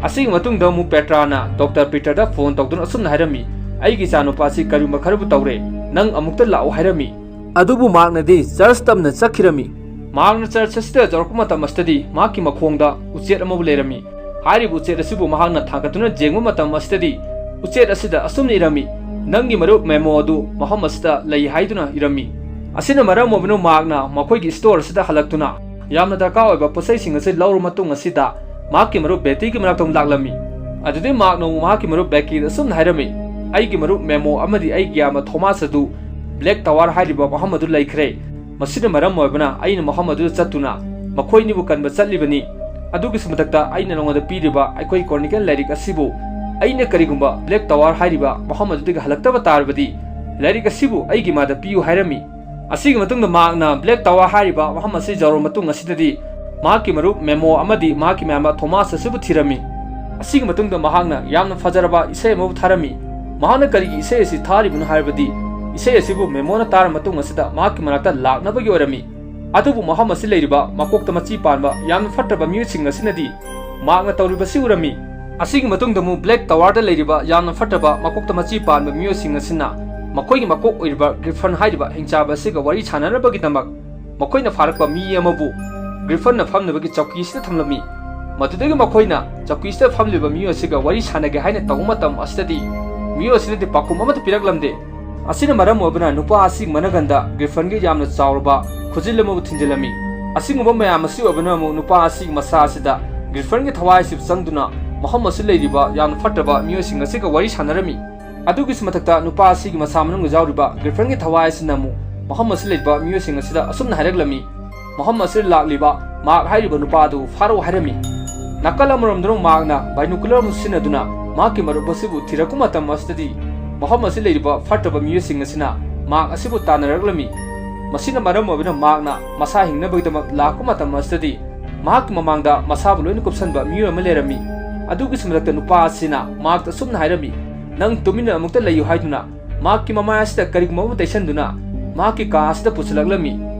ꯑꯁꯤꯒꯤ ꯃꯇꯨꯡꯗ ꯑꯃꯨꯛ ꯄꯦꯇ꯭ꯔꯥꯅ ꯗꯣꯛꯇꯔ ꯄꯤꯇꯔꯗ ꯐꯣꯟ ꯇꯧꯗꯨꯅ ꯑꯁꯨꯝꯅ ꯍꯥꯏꯔꯝꯃꯤ, "ꯑꯩꯒꯤ ꯏꯆꯥꯅꯨꯄꯥꯁꯤ ꯀꯔꯤꯒꯨꯝꯕ ꯈꯔꯕꯨ ꯇꯧꯔꯦ, ꯅꯪ ꯑꯃꯨꯛꯇ ꯂꯥꯛꯎ" ꯍꯥꯏꯔꯝꯃꯤ꯫ ꯑꯗꯨꯕꯨ ꯃꯍꯥꯛꯅꯗꯤ ꯆꯔꯆ ꯇꯝꯅ ꯆꯠꯈꯤꯔꯝꯃꯤ꯫ ꯃꯍꯥꯛꯅ ꯆꯔꯆ ꯑꯁꯤꯗ ꯌꯧꯔꯛꯄ ꯃꯇꯝ ꯑꯁꯤꯗꯗꯤ ꯃꯍꯥꯛꯀꯤ ꯃꯈꯣꯡꯗ ꯎꯆꯦꯠ ꯑꯃꯕꯨ ꯂꯩꯔꯝꯃꯤ꯫ ꯍꯥꯏꯔꯤꯕ ꯎꯆꯦꯠ ꯑꯁꯤꯕꯨ ꯃꯍꯥꯛꯅ ꯊꯥꯡꯒꯠꯇꯨꯅ ꯌꯦꯡꯕ ꯃꯇꯝ ꯑꯁꯤꯗꯗꯤ ꯎꯆꯦꯠ ꯑꯁꯤꯗ ꯑꯁꯨꯝꯅ ꯏꯔꯝꯃꯤ, "ꯅꯪꯒꯤ ꯃꯔꯨꯞ ꯃꯦꯃꯣ ꯑꯗꯨ ꯃꯐꯝ ꯑꯁꯤꯗ ꯂꯩ" ꯍꯥꯏꯗꯨꯅ ꯏꯔꯝꯃꯤ꯫ ꯑꯁꯤꯅ ꯃꯔꯝ ꯑꯣꯏꯕꯅ ꯃꯍꯥꯛꯅ ꯃꯈꯣꯏꯒꯤ ꯁ꯭ꯇꯣꯔ ꯑꯁꯤꯗ ꯍꯜꯂꯛꯇꯨꯅ ꯌꯥꯝꯅ ꯗꯔꯀꯥꯔ ꯑꯣꯏꯕ ꯄꯣꯠꯆꯩꯁꯤꯡ ꯑꯁꯤ ꯂꯧꯔꯕ ꯃꯇꯨꯡ ꯑꯁꯤꯗ ꯃꯍꯥꯛꯀꯤ ꯃꯔꯨꯞ ꯕꯦꯇꯤꯒꯤ ꯃꯅꯥꯛꯇ ꯑꯃꯨꯛ ꯂꯥꯛꯂꯝꯃꯤ꯫ ꯑꯗꯨꯗꯩ ꯃꯍꯥꯛꯅ ꯑꯃꯨꯛ ꯃꯍꯥꯛꯀꯤ ꯃꯔꯨꯞ ꯕꯦꯀꯤꯗ ꯑꯁꯨꯝꯅ ꯍꯥꯏꯔꯝꯃꯤ, "ꯑꯩꯒꯤ ꯃꯔꯨꯞ ꯃꯦꯃꯣ ꯑꯃꯗꯤ ꯑꯩꯒꯤ ꯏꯌꯥꯝꯕ ꯊꯣꯃꯥꯁ ꯑꯗꯨ ꯕ꯭ꯂꯦꯛ ꯇꯋꯥꯔ ꯍꯥꯏꯔꯤꯕ ꯃꯐꯝ ꯑꯗꯨ ꯂꯩꯈ꯭ꯔꯦ꯫ ꯃꯁꯤꯅ ꯃꯔꯝ ꯑꯣꯏꯕꯅ ꯑꯩꯅ ꯃꯐꯝ ꯑꯗꯨꯗ ꯆꯠꯇꯨꯅ ꯃꯈꯣꯏ ꯑꯅꯤꯕꯨ ꯀꯟꯕ ꯆꯠꯂꯤꯕꯅꯤ꯫ ꯑꯗꯨꯒꯤꯁꯨ ꯃꯊꯛꯇ ꯑꯩꯅ ꯅꯉꯣꯟꯗ ꯄꯤꯔꯤꯕ ꯑꯩꯈꯣꯏ Chronicle ꯂꯥꯏꯔꯤꯛ ꯑꯁꯤꯕꯨ ꯑꯩꯅ ꯀꯔꯤꯒꯨꯝꯕ Black Tower ꯍꯥꯏꯔꯤꯕ ꯃꯐꯝ ꯑꯗꯨꯗꯒꯤ ꯍꯜꯂꯛꯇꯕ ꯇꯥꯔꯕꯗꯤ ꯂꯥꯏꯔꯤꯛ ꯑꯁꯤꯕꯨ ꯑꯩꯒꯤ ꯏꯃꯥꯗ ꯄꯤꯌꯨ ꯍꯥꯏꯔꯝꯃꯤ꯫ ꯑꯁꯤꯒꯤ ꯃꯇꯨꯡꯗ ꯃꯍꯥꯛꯅ Black Tower ꯍꯥꯏꯔꯤꯕ ꯃꯐꯝ ꯑꯁꯤ ꯌꯧꯔꯕ ꯃꯇꯨꯡ ꯑꯁꯤꯗꯗꯤ ꯃꯍꯥꯛꯀꯤ ꯃꯔꯨꯞ ꯃꯦꯃꯣ ꯑꯃꯗꯤ ꯃꯍꯥꯛꯀꯤ ꯃꯌꯥꯝꯕ ꯊꯣꯃꯥꯁ ꯑꯁꯤꯕꯨ ꯊꯤꯔꯝꯃꯤ꯫ ꯑꯁꯤꯒꯤ ꯃꯇꯨꯡꯗ ꯃꯍꯥꯛꯅ ꯌꯥꯝꯅ ꯐꯖꯔꯕ ꯏꯁꯩ ꯑꯃꯕꯨ ꯊꯥꯔꯝꯃꯤ꯫ ꯃꯍꯥꯛꯅ ꯀꯔꯤꯒꯤ ꯏꯁꯩ ꯑꯁꯤ ꯊꯥꯔꯤꯕꯅꯣ ꯍꯥꯏꯔꯕꯗꯤ ꯏꯁꯩ ꯑꯁꯤꯕꯨ ꯃꯦꯃꯣꯅ ꯇꯥꯔꯕ ꯃꯇꯨꯡ ꯑꯁꯤꯗ ꯃꯍꯥꯛꯀꯤ ꯃꯅꯥꯛꯇ ꯂꯥꯛꯅꯕꯒꯤ ꯑꯣꯏꯔꯝꯃꯤ꯫ ꯑꯗꯨꯕꯨ ꯃꯐꯝ ꯑꯁꯤ ꯂꯩꯔꯤꯕ ꯃꯀꯣꯛꯇ ꯃꯆꯤ ꯄꯥꯟꯕ ꯌꯥꯝꯅ ꯐꯠꯇꯕ ꯃꯤꯑꯣꯏꯁꯤꯡ ꯑꯁꯤꯅꯗꯤ ꯃꯍꯥꯛꯅ ꯇꯧꯔꯤꯕꯁꯤ ꯎꯔꯝꯃꯤ꯫ ꯑꯁꯤꯒꯤ ꯃꯇꯨꯡꯗ ꯑꯃꯨꯛ Black Tower ꯗ ꯂꯩꯔꯤꯕ ꯌꯥꯝꯅ ꯐꯠꯇꯕ ꯃꯀꯣꯛꯇ ꯃꯆꯤ ꯄꯥꯟꯕ ꯃꯤꯑꯣꯏꯁꯤꯡ ꯑꯁꯤꯅ ꯃꯈꯣꯏꯒꯤ ꯃꯀꯣꯛ ꯑꯣꯏꯔꯤꯕ ꯒ꯭ꯔꯤꯐꯟ ꯍꯥꯏꯔꯤꯕ ꯍꯤꯡꯆꯥꯕ ꯑꯁꯤꯒ ꯋꯥꯔꯤ ꯁꯥꯟꯅꯅꯕꯒꯤꯗꯃꯛ ꯃꯈꯣꯏꯅ ꯐꯥꯔꯛꯄ ꯃꯤ ꯑꯃꯕꯨ ꯒ꯭ꯔꯤꯐꯟꯅ ꯐꯝꯅꯕꯒꯤ ꯆꯧꯀꯤ ꯑꯁꯤꯗ ꯊꯝꯂꯝꯃꯤ꯫ ꯃꯗꯨꯗꯒꯤ ꯃꯈꯣꯏꯅ ꯆꯧꯀꯤ ꯑꯁꯤꯗ ꯐꯝꯂꯤꯕ ꯃꯤꯑꯣꯏ ꯑꯁꯤꯒ ꯋꯥꯔꯤ ꯁꯥꯟꯅꯒꯦ ꯍꯥꯏꯅ ꯇꯧꯕ ꯃꯇꯝ ꯑꯁꯤꯗꯗꯤ ꯃꯤꯑꯣꯏ ꯑꯁꯤꯅꯗꯤ ꯄꯥꯎꯈꯨꯝ ꯑꯃꯠꯇ ꯄꯤꯔꯛꯂꯝꯗꯦ꯫ ꯑꯁꯤꯅ ꯃꯔꯝ ꯑꯣꯏꯕꯅ ꯅꯨꯄꯥ ꯑꯁꯤꯒꯤ ꯃꯅꯒꯟꯗ ꯒ꯭ꯔꯤꯐꯟꯒꯤ ꯌꯥꯝꯅ ꯆꯥꯎꯔꯕ ꯈꯨꯖꯤꯜ ꯑꯃꯕꯨ ꯊꯤꯟꯖꯤꯜꯂꯝꯃꯤ꯫ ꯑꯁꯤꯒꯨꯝꯕ ꯃꯌꯥꯝ ꯑꯁꯤ ꯑꯣꯏꯕꯅ ꯑꯃꯨꯛ ꯅꯨꯄꯥ ꯑꯁꯤꯒꯤ ꯃꯁꯥ ꯑꯁꯤꯗ ꯒ꯭ꯔꯤꯐꯟꯒꯤ ꯊꯋꯥꯏ ꯑꯁꯤ ꯆꯪꯗꯨꯅ ꯃꯐꯝ ꯑꯁꯤ ꯂꯩꯔꯤꯕ ꯌꯥꯝꯅ ꯐꯠꯇꯕ ꯃꯤꯑꯣꯏꯁꯤꯡ ꯑꯁꯤꯒ ꯋꯥꯔꯤ ꯁꯥꯟꯅꯔꯝꯃꯤ꯫ ꯑꯗꯨꯒꯤꯁꯨ ꯃꯊꯛꯇ ꯅꯨꯄꯥ ꯑꯁꯤꯒꯤ ꯃꯁꯥ ꯃꯅꯨꯡꯗ ꯌꯥꯎꯔꯤꯕ ꯒ꯭ꯔꯤꯐꯟꯒꯤ ꯊꯋꯥꯏ ꯑꯁꯤꯅ ꯑꯃꯨꯛ ꯃꯐꯝ ꯑꯁꯤ ꯂꯩꯕ ꯃꯤꯑꯣꯏꯁꯤꯡ ꯑꯁꯤꯗ ꯑꯁꯨꯝꯅ ꯍꯥꯏꯔꯛꯂꯝꯃꯤ, ꯃꯐꯝ ꯑꯁꯤꯗ ꯂꯥꯛꯂꯤꯕ ꯃꯥꯔꯛ ꯍꯥꯏꯔꯤꯕ ꯅꯨꯄꯥ ꯑꯗꯨ ꯐꯥꯔꯛꯎ ꯍꯥꯏꯔꯝꯃꯤ꯫ ꯅꯥꯀꯜ ꯑꯃꯔꯣꯝꯗꯅ ꯃꯥꯔꯛꯅ ꯕꯥꯏꯅꯣꯀꯨꯂꯔ ꯑꯃ ꯁꯤꯖꯤꯟꯅꯗꯨꯅ ꯃꯍꯥꯛꯀꯤ ꯃꯔꯨꯞ ꯑꯁꯤꯕꯨ ꯊꯤꯔꯛꯄ ꯃꯇꯝ ꯑꯁꯤꯗꯗꯤ ꯃꯐꯝ ꯑꯁꯤ ꯂꯩꯔꯤꯕ ꯐꯠꯇꯕ ꯃꯤꯑꯣꯏꯁꯤꯡ ꯑꯁꯤꯅ ꯃꯥꯔꯛ ꯑꯁꯤꯕꯨ ꯇꯥꯟꯅꯔꯛꯂꯝꯃꯤ꯫ ꯃꯁꯤꯅ ꯃꯔꯝ ꯑꯣꯏꯕꯅ ꯃꯥꯔꯛꯅ ꯃꯁꯥ ꯍꯤꯡꯅꯕꯒꯤꯗꯃꯛ ꯂꯥꯛꯄ ꯃꯇꯝ ꯑꯁꯤꯗꯗꯤ ꯃꯍꯥꯛꯀꯤ ꯃꯃꯥꯡꯗ ꯃꯁꯥꯕꯨ ꯂꯣꯏꯅ ꯀꯨꯞꯁꯟꯕ ꯃꯤꯑꯣꯏ ꯑꯃ ꯂꯩꯔꯝꯃꯤ꯫ ꯑꯗꯨꯒꯤꯁꯨ ꯃꯊꯛꯇ ꯅꯨꯄꯥ ꯑꯁꯤꯅ ꯃꯥꯔꯛꯇ ꯑꯁꯨꯝꯅ ꯍꯥꯏꯔꯝꯃꯤ, "ꯅꯪ ꯇꯨꯃꯤꯟꯅ ꯑꯃꯨꯛꯇ ꯂꯩꯌꯨ" ꯍꯥꯏꯗꯨꯅ ꯃꯍꯥꯛꯀꯤ ꯃꯃꯥꯏ ꯑꯁꯤꯗ ꯀꯔꯤꯒꯨꯝꯕ ꯑꯃ ꯇꯩꯁꯟꯗꯨꯅ ꯃꯍꯥꯛꯀꯤ ꯀꯥ ꯑꯁꯤꯗ ꯄꯨꯁꯤꯜꯂꯛꯂꯝꯃꯤ꯫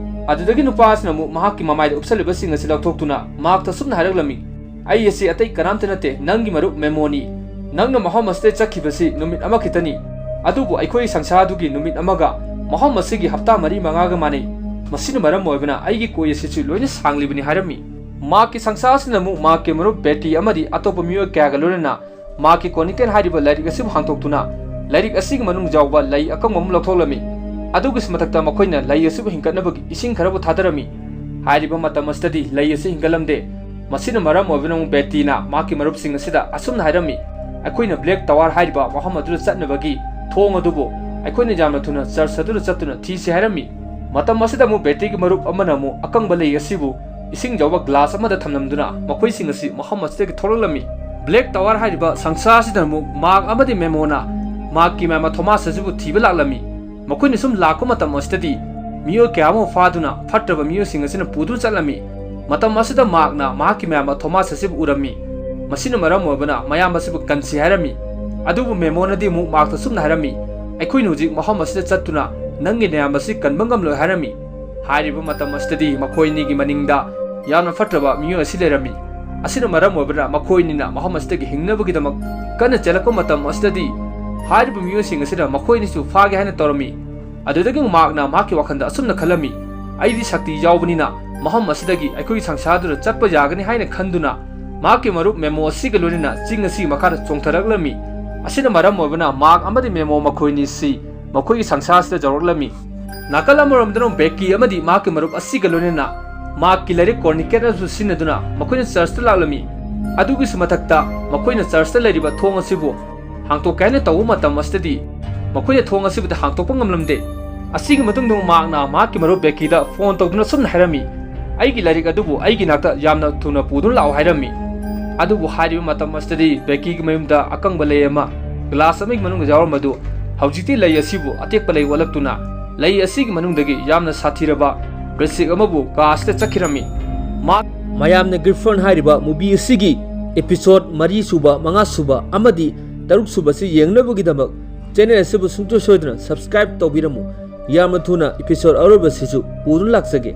ꯑꯗꯨꯗꯒꯤ ꯅꯨꯄꯥ ꯑꯁꯤꯅ ꯑꯃꯨꯛ ꯃꯍꯥꯛꯀꯤ ꯃꯃꯥꯏꯗ ꯎꯞꯁꯜꯂꯤꯕꯁꯤꯡ ꯑꯁꯤ ꯂꯧꯊꯣꯛꯇꯨꯅ ꯃꯍꯥꯛꯇ ꯑꯁꯨꯝꯅ ꯍꯥꯏꯔꯛꯂꯝꯃꯤ, "ꯑꯩ ꯑꯁꯤ ꯑꯇꯩ ꯀꯅꯥꯝꯇ ꯅꯠꯇꯦ, ꯅꯪꯒꯤ ꯃꯔꯨꯞ ꯃꯦꯃꯣꯅꯤ꯫ ꯅꯪꯅ ꯃꯐꯝ ꯑꯁꯤꯗ ꯆꯠꯈꯤꯕꯁꯤ ꯅꯨꯃꯤꯠ ꯑꯃꯈꯛꯇꯅꯤ, ꯑꯗꯨꯕꯨ ꯑꯩꯈꯣꯏ ꯁꯪꯁꯥꯔꯗꯨꯒꯤ ꯅꯨꯃꯤꯠ ꯑꯃꯒ ꯃꯐꯝ ꯑꯁꯤꯒꯤ ꯍꯞꯇꯥ ꯃꯔꯤ ꯃꯉꯥꯒ ꯃꯥꯟꯅꯩ꯫ ꯃꯁꯤꯅ ꯃꯔꯝ ꯑꯣꯏꯕꯅ ꯑꯩꯒꯤ ꯀꯣꯏ ꯑꯁꯤꯁꯨ ꯂꯣꯏꯅ ꯁꯥꯡꯂꯤꯕꯅꯤ" ꯍꯥꯏꯔꯝꯃꯤ꯫ ꯃꯍꯥꯛꯀꯤ ꯁꯪꯁꯥꯔ ꯑꯁꯤꯅ ꯑꯃꯨꯛ ꯃꯍꯥꯛꯀꯤ ꯃꯔꯨꯞ ꯕꯦꯇꯤ ꯑꯃꯗꯤ ꯑꯇꯣꯞꯄ ꯃꯤꯑꯣꯏ ꯀꯌꯥꯒ ꯂꯣꯏꯅꯅ ꯃꯍꯥꯛꯀꯤ Chronicle ꯍꯥꯏꯔꯤꯕ ꯂꯥꯏꯔꯤꯛ ꯑꯁꯤꯕꯨ ꯍꯥꯡꯗꯣꯛꯇꯨꯅ ꯂꯥꯏꯔꯤꯛ ꯑꯁꯤꯒꯤ ꯃꯅꯨꯡ ꯌꯥꯎꯕ ꯂꯩ ꯑꯀꯪꯕ ꯑꯃ ꯂꯧꯊꯣꯛꯂꯝꯃꯤ꯫ ꯑꯗꯨꯒꯤꯁꯨ ꯃꯊꯛꯇ ꯃꯈꯣꯏꯅ ꯂꯩ ꯑꯁꯤꯕꯨ ꯍꯤꯡꯒꯠꯅꯕꯒꯤ ꯏꯁꯤꯡ ꯈꯔꯕꯨ ꯊꯥꯗꯔꯝꯃꯤ꯫ ꯍꯥꯏꯔꯤꯕ ꯃꯇꯝ ꯑꯁꯤꯗꯗꯤ ꯂꯩ ꯑꯁꯤ ꯍꯤꯡꯒꯠꯂꯝꯗꯦ꯫ ꯃꯁꯤꯅ ꯃꯔꯝ ꯑꯣꯏꯕꯅ ꯑꯃꯨꯛ ꯕꯦꯇꯤꯅ ꯃꯍꯥꯛꯀꯤ ꯃꯔꯨꯞꯁꯤꯡ ꯑꯁꯤꯗ ꯑꯁꯨꯝꯅ ꯍꯥꯏꯔꯝꯃꯤ, "ꯑꯩꯈꯣꯏꯅ Black Tower ꯍꯥꯏꯔꯤꯕ ꯃꯐꯝ ꯑꯗꯨꯗ ꯆꯠꯅꯕꯒꯤ ꯊꯣꯡ ꯑꯗꯨꯕꯨ ꯑꯩꯈꯣꯏꯅ ꯌꯥꯝꯅ ꯊꯨꯅ ꯆꯔꯆ ꯑꯗꯨꯗ ꯆꯠꯇꯨꯅ ꯊꯤꯁꯤ" ꯍꯥꯏꯔꯝꯃꯤ꯫ ꯃꯇꯝ ꯑꯁꯤꯗ ꯑꯃꯨꯛ ꯕꯦꯀꯤꯒꯤ ꯃꯔꯨꯞ ꯑꯃꯅ ꯑꯃꯨꯛ ꯑꯀꯪꯕ ꯂꯩ ꯑꯁꯤꯕꯨ ꯏꯁꯤꯡ ꯌꯥꯎꯕ ꯒ꯭ꯂꯥꯁ ꯑꯃꯗ ꯊꯝꯂꯝꯗꯨꯅ ꯃꯈꯣꯏꯁꯤꯡ ꯑꯁꯤ ꯃꯐꯝ ꯑꯁꯤꯗꯒꯤ ꯊꯣꯛꯂꯛꯂꯝꯃꯤ꯫ ꯕ꯭ꯂꯦꯛ ꯇꯋꯥꯔ ꯍꯥꯏꯔꯤꯕ ꯁꯪꯁꯥꯔ ꯑꯁꯤꯗ ꯑꯃꯨꯛ ꯃꯥꯔꯛ ꯑꯃꯗꯤ ꯃꯦꯃꯣꯅ ꯃꯥꯔꯛꯀꯤ ꯃꯌꯥꯝꯕ ꯊꯣꯃꯥꯁ ꯑꯁꯤꯕꯨ ꯊꯤꯕ ꯂꯥꯛꯂꯝꯃꯤ꯫ ꯃꯈꯣꯏꯅ ꯁꯨꯝ ꯂꯥꯛꯄ ꯃꯇꯝ ꯑꯁꯤꯗꯗꯤ ꯃꯤꯑꯣꯏ ꯀꯌꯥ ꯑꯃ ꯐꯥꯗꯨꯅ ꯐꯠꯇ꯭ꯔꯕ ꯃꯤꯑꯣꯏꯁꯤꯡ ꯑꯁꯤꯅ ꯄꯨꯗꯨꯅ ꯆꯠꯂꯝꯃꯤ꯫ ꯃꯇꯝ ꯑꯁꯤꯗ ꯃꯥꯔꯛꯅ ꯃꯍꯥꯛꯀꯤ ꯃꯌꯥꯝꯕ ꯊꯣꯃꯥꯁ ꯑꯁꯤꯕꯨ ꯎꯔꯝꯃꯤ꯫ ꯃꯁꯤꯅ ꯃꯔꯝ ꯑꯣꯏꯕꯅ ꯃꯌꯥꯝꯕ ꯑꯁꯤꯕꯨ ꯀꯟꯁꯤ ꯍꯥꯏꯔꯝꯃꯤ꯫ ꯑꯗꯨꯕꯨ ꯃꯦꯃꯣꯅꯗꯤ ꯑꯃꯨꯛ ꯃꯥꯔꯛꯇ ꯁꯨꯝꯅ ꯍꯥꯏꯔꯝꯃꯤ, "ꯑꯩꯈꯣꯏꯅ ꯍꯧꯖꯤꯛ ꯃꯐꯝ ꯑꯁꯤꯗ ꯆꯠꯇꯨꯅ ꯅꯪꯒꯤ ꯅꯌꯥꯝꯕ ꯑꯁꯤ ꯀꯟꯕ ꯉꯝꯂꯣꯏ" ꯍꯥꯏꯔꯝꯃꯤ꯫ ꯍꯥꯏꯔꯤꯕ ꯃꯇꯝ ꯑꯁꯤꯗꯗꯤ ꯃꯈꯣꯏ ꯑꯅꯤꯒꯤ ꯃꯅꯤꯡꯗ ꯌꯥꯝꯅ ꯐꯠꯇ꯭ꯔꯕ ꯃꯤꯑꯣꯏ ꯑꯁꯤ ꯂꯩꯔꯝꯃꯤ꯫ ꯑꯁꯤꯅ ꯃꯔꯝ ꯑꯣꯏꯕꯅ ꯃꯈꯣꯏ ꯑꯅꯤꯅ ꯃꯐꯝ ꯑꯁꯤꯗꯒꯤ ꯍꯤꯡꯅꯕꯒꯤꯗꯃꯛ ꯀꯟꯅ ꯆꯦꯜꯂꯛꯄ ꯃꯇꯝ ꯑꯁꯤꯗꯗꯤ ꯍꯥꯏꯔꯤꯕ ꯃꯤꯑꯣꯏꯁꯤꯡ ꯑꯁꯤꯅ ꯃꯈꯣꯏ ꯑꯅꯤꯁꯨ ꯐꯥꯒꯦ ꯍꯥꯏꯅ ꯇꯧꯔꯝꯃꯤ꯫ ꯑꯗꯨꯗꯒꯤ ꯃꯥꯔꯛꯅ ꯃꯍꯥꯛꯀꯤ ꯋꯥꯈꯜꯗ ꯑꯁꯨꯝꯅ ꯈꯜꯂꯝꯃꯤ, "ꯑꯩꯗꯤ ꯁꯛꯇꯤ ꯌꯥꯎꯕꯅꯤꯅ ꯃꯐꯝ ꯑꯁꯤꯗꯒꯤ ꯑꯩꯈꯣꯏꯒꯤ ꯁꯪꯁꯥꯔꯗꯨꯗ ꯆꯠꯄ ꯌꯥꯒꯅꯤ" ꯍꯥꯏꯅ ꯈꯟꯗꯨꯅ ꯃꯍꯥꯛꯀꯤ ꯃꯔꯨꯞ ꯃꯦꯃꯣ ꯑꯁꯤꯒ ꯂꯣꯏꯅꯅ ꯆꯤꯡ ꯑꯁꯤꯒꯤ ꯃꯈꯥꯗ ꯆꯣꯡꯊꯔꯛꯂꯝꯃꯤ꯫ ꯑꯁꯤꯅ ꯃꯔꯝ ꯑꯣꯏꯕꯅ ꯃꯥꯔꯛ ꯑꯃꯗꯤ ꯃꯦꯃꯣ ꯃꯈꯣꯏ ꯑꯅꯤꯁꯤ ꯃꯈꯣꯏꯒꯤ ꯁꯪꯁꯥꯔ ꯑꯁꯤꯗ ꯌꯧꯔꯛꯂꯝꯃꯤ꯫ ꯅꯥꯀꯜ ꯑꯃꯔꯣꯝꯗꯅ ꯕꯦꯀꯤ ꯑꯃꯗꯤ ꯃꯍꯥꯛꯀꯤ ꯃꯔꯨꯞ ꯑꯁꯤꯒ ꯂꯣꯏꯅꯅ ꯃꯍꯥꯛꯀꯤ ꯂꯥꯏꯔꯤꯛ ꯀꯣꯔꯅꯤꯀꯦꯠ ꯑꯗꯨ ꯁꯤꯖꯤꯟꯅꯗꯨꯅ ꯃꯈꯣꯏꯅ ꯆꯔꯆꯇ ꯂꯥꯛꯂꯝꯃꯤ꯫ ꯑꯗꯨꯒꯤꯁꯨ ꯃꯊꯛꯇ ꯃꯈꯣꯏꯅ ꯆꯔꯆꯇ ꯂꯩꯔꯤꯕ ꯊꯣꯡ ꯑꯁꯤꯕꯨ ꯍꯥꯡꯇꯣꯛꯀꯦ ꯍꯥꯏꯅ ꯇꯧꯕ ꯃꯇꯝ ꯑꯁꯤꯗꯗꯤ ꯃꯈꯣꯏꯅ ꯊꯣꯡ ꯑꯁꯤꯕꯨꯗꯤ ꯍꯥꯡꯇꯣꯛꯄ ꯉꯝꯂꯝꯗꯦ꯫ ꯑꯁꯤꯒꯤ ꯃꯇꯨꯡꯗ ꯃꯍꯥꯛꯅ ꯃꯍꯥꯛꯀꯤ ꯃꯔꯨꯞ ꯕꯦꯀꯤꯗ ꯐꯣꯟ ꯇꯧꯗꯨꯅ ꯁꯨꯝꯅ ꯍꯥꯏꯔꯝꯃꯤ, "ꯑꯩꯒꯤ ꯂꯥꯏꯔꯤꯛ ꯑꯗꯨꯕꯨ ꯑꯩꯒꯤ ꯅꯥꯛꯇ ꯌꯥꯝꯅ ꯊꯨꯅ ꯄꯨꯗꯨꯅ ꯂꯥꯛꯑꯣ" ꯍꯥꯏꯔꯝꯃꯤ꯫ ꯑꯗꯨꯕꯨ ꯍꯥꯏꯔꯤꯕ ꯃꯇꯝ ꯑꯁꯤꯗꯗꯤ ꯕꯦꯀꯤꯒꯤ ꯃꯌꯨꯝꯗ ꯑꯀꯪꯕ ꯂꯩ ꯑꯃ ꯒ꯭ꯂꯥꯁ ꯑꯃꯒꯤ ꯃꯅꯨꯡꯗ ꯌꯥꯎꯔꯝꯕꯗꯨ ꯍꯧꯖꯤꯛꯇꯤ ꯂꯩ ꯑꯁꯤꯕꯨ ꯑꯇꯦꯛꯄ ꯂꯩ ꯑꯣꯜꯂꯛꯇꯨꯅ ꯂꯩ ꯑꯁꯤꯒꯤ ꯃꯅꯨꯡꯗꯒꯤ ꯌꯥꯝꯅ ꯁꯥꯊꯤꯔꯕ ꯕ꯭ꯔꯤꯁꯤꯛ ꯑꯃꯕꯨ ꯀꯥ ꯑꯁꯤꯗ ꯆꯠꯈꯤꯔꯝꯃꯤ꯫ ꯃꯥ-, ꯃꯌꯥꯝꯅ ꯒ꯭ꯔꯤꯐꯟ ꯍꯥꯏꯔꯤꯕ ꯃꯨꯚꯤ ꯑꯁꯤꯒꯤ ꯏꯄꯤꯁꯣꯗ ꯃꯔꯤ ꯁꯨꯕ, ꯃꯉꯥ ꯁꯨꯕ ꯑꯃꯗꯤ ꯇꯔꯨꯛ ꯁꯨꯕ ꯑꯁꯤ ꯌꯦꯡꯅꯕꯒꯤꯗꯃꯛ ꯆꯦꯅꯦꯜ ꯑꯁꯤꯕꯨ ꯁꯨꯡꯁꯣꯏ ꯁꯣꯏꯗꯅ ꯁꯕꯁꯀ꯭ꯔꯥꯏꯕ ꯇꯧꯕꯤꯔꯝꯃꯨ꯫ ꯌꯥꯝꯅ ꯊꯨꯅ ꯏꯄꯤꯁꯣꯗ ꯑꯔꯣꯏꯕꯁꯤꯁꯨ ꯄꯨꯗꯨꯅ ꯂꯥꯛꯆꯒꯦ꯫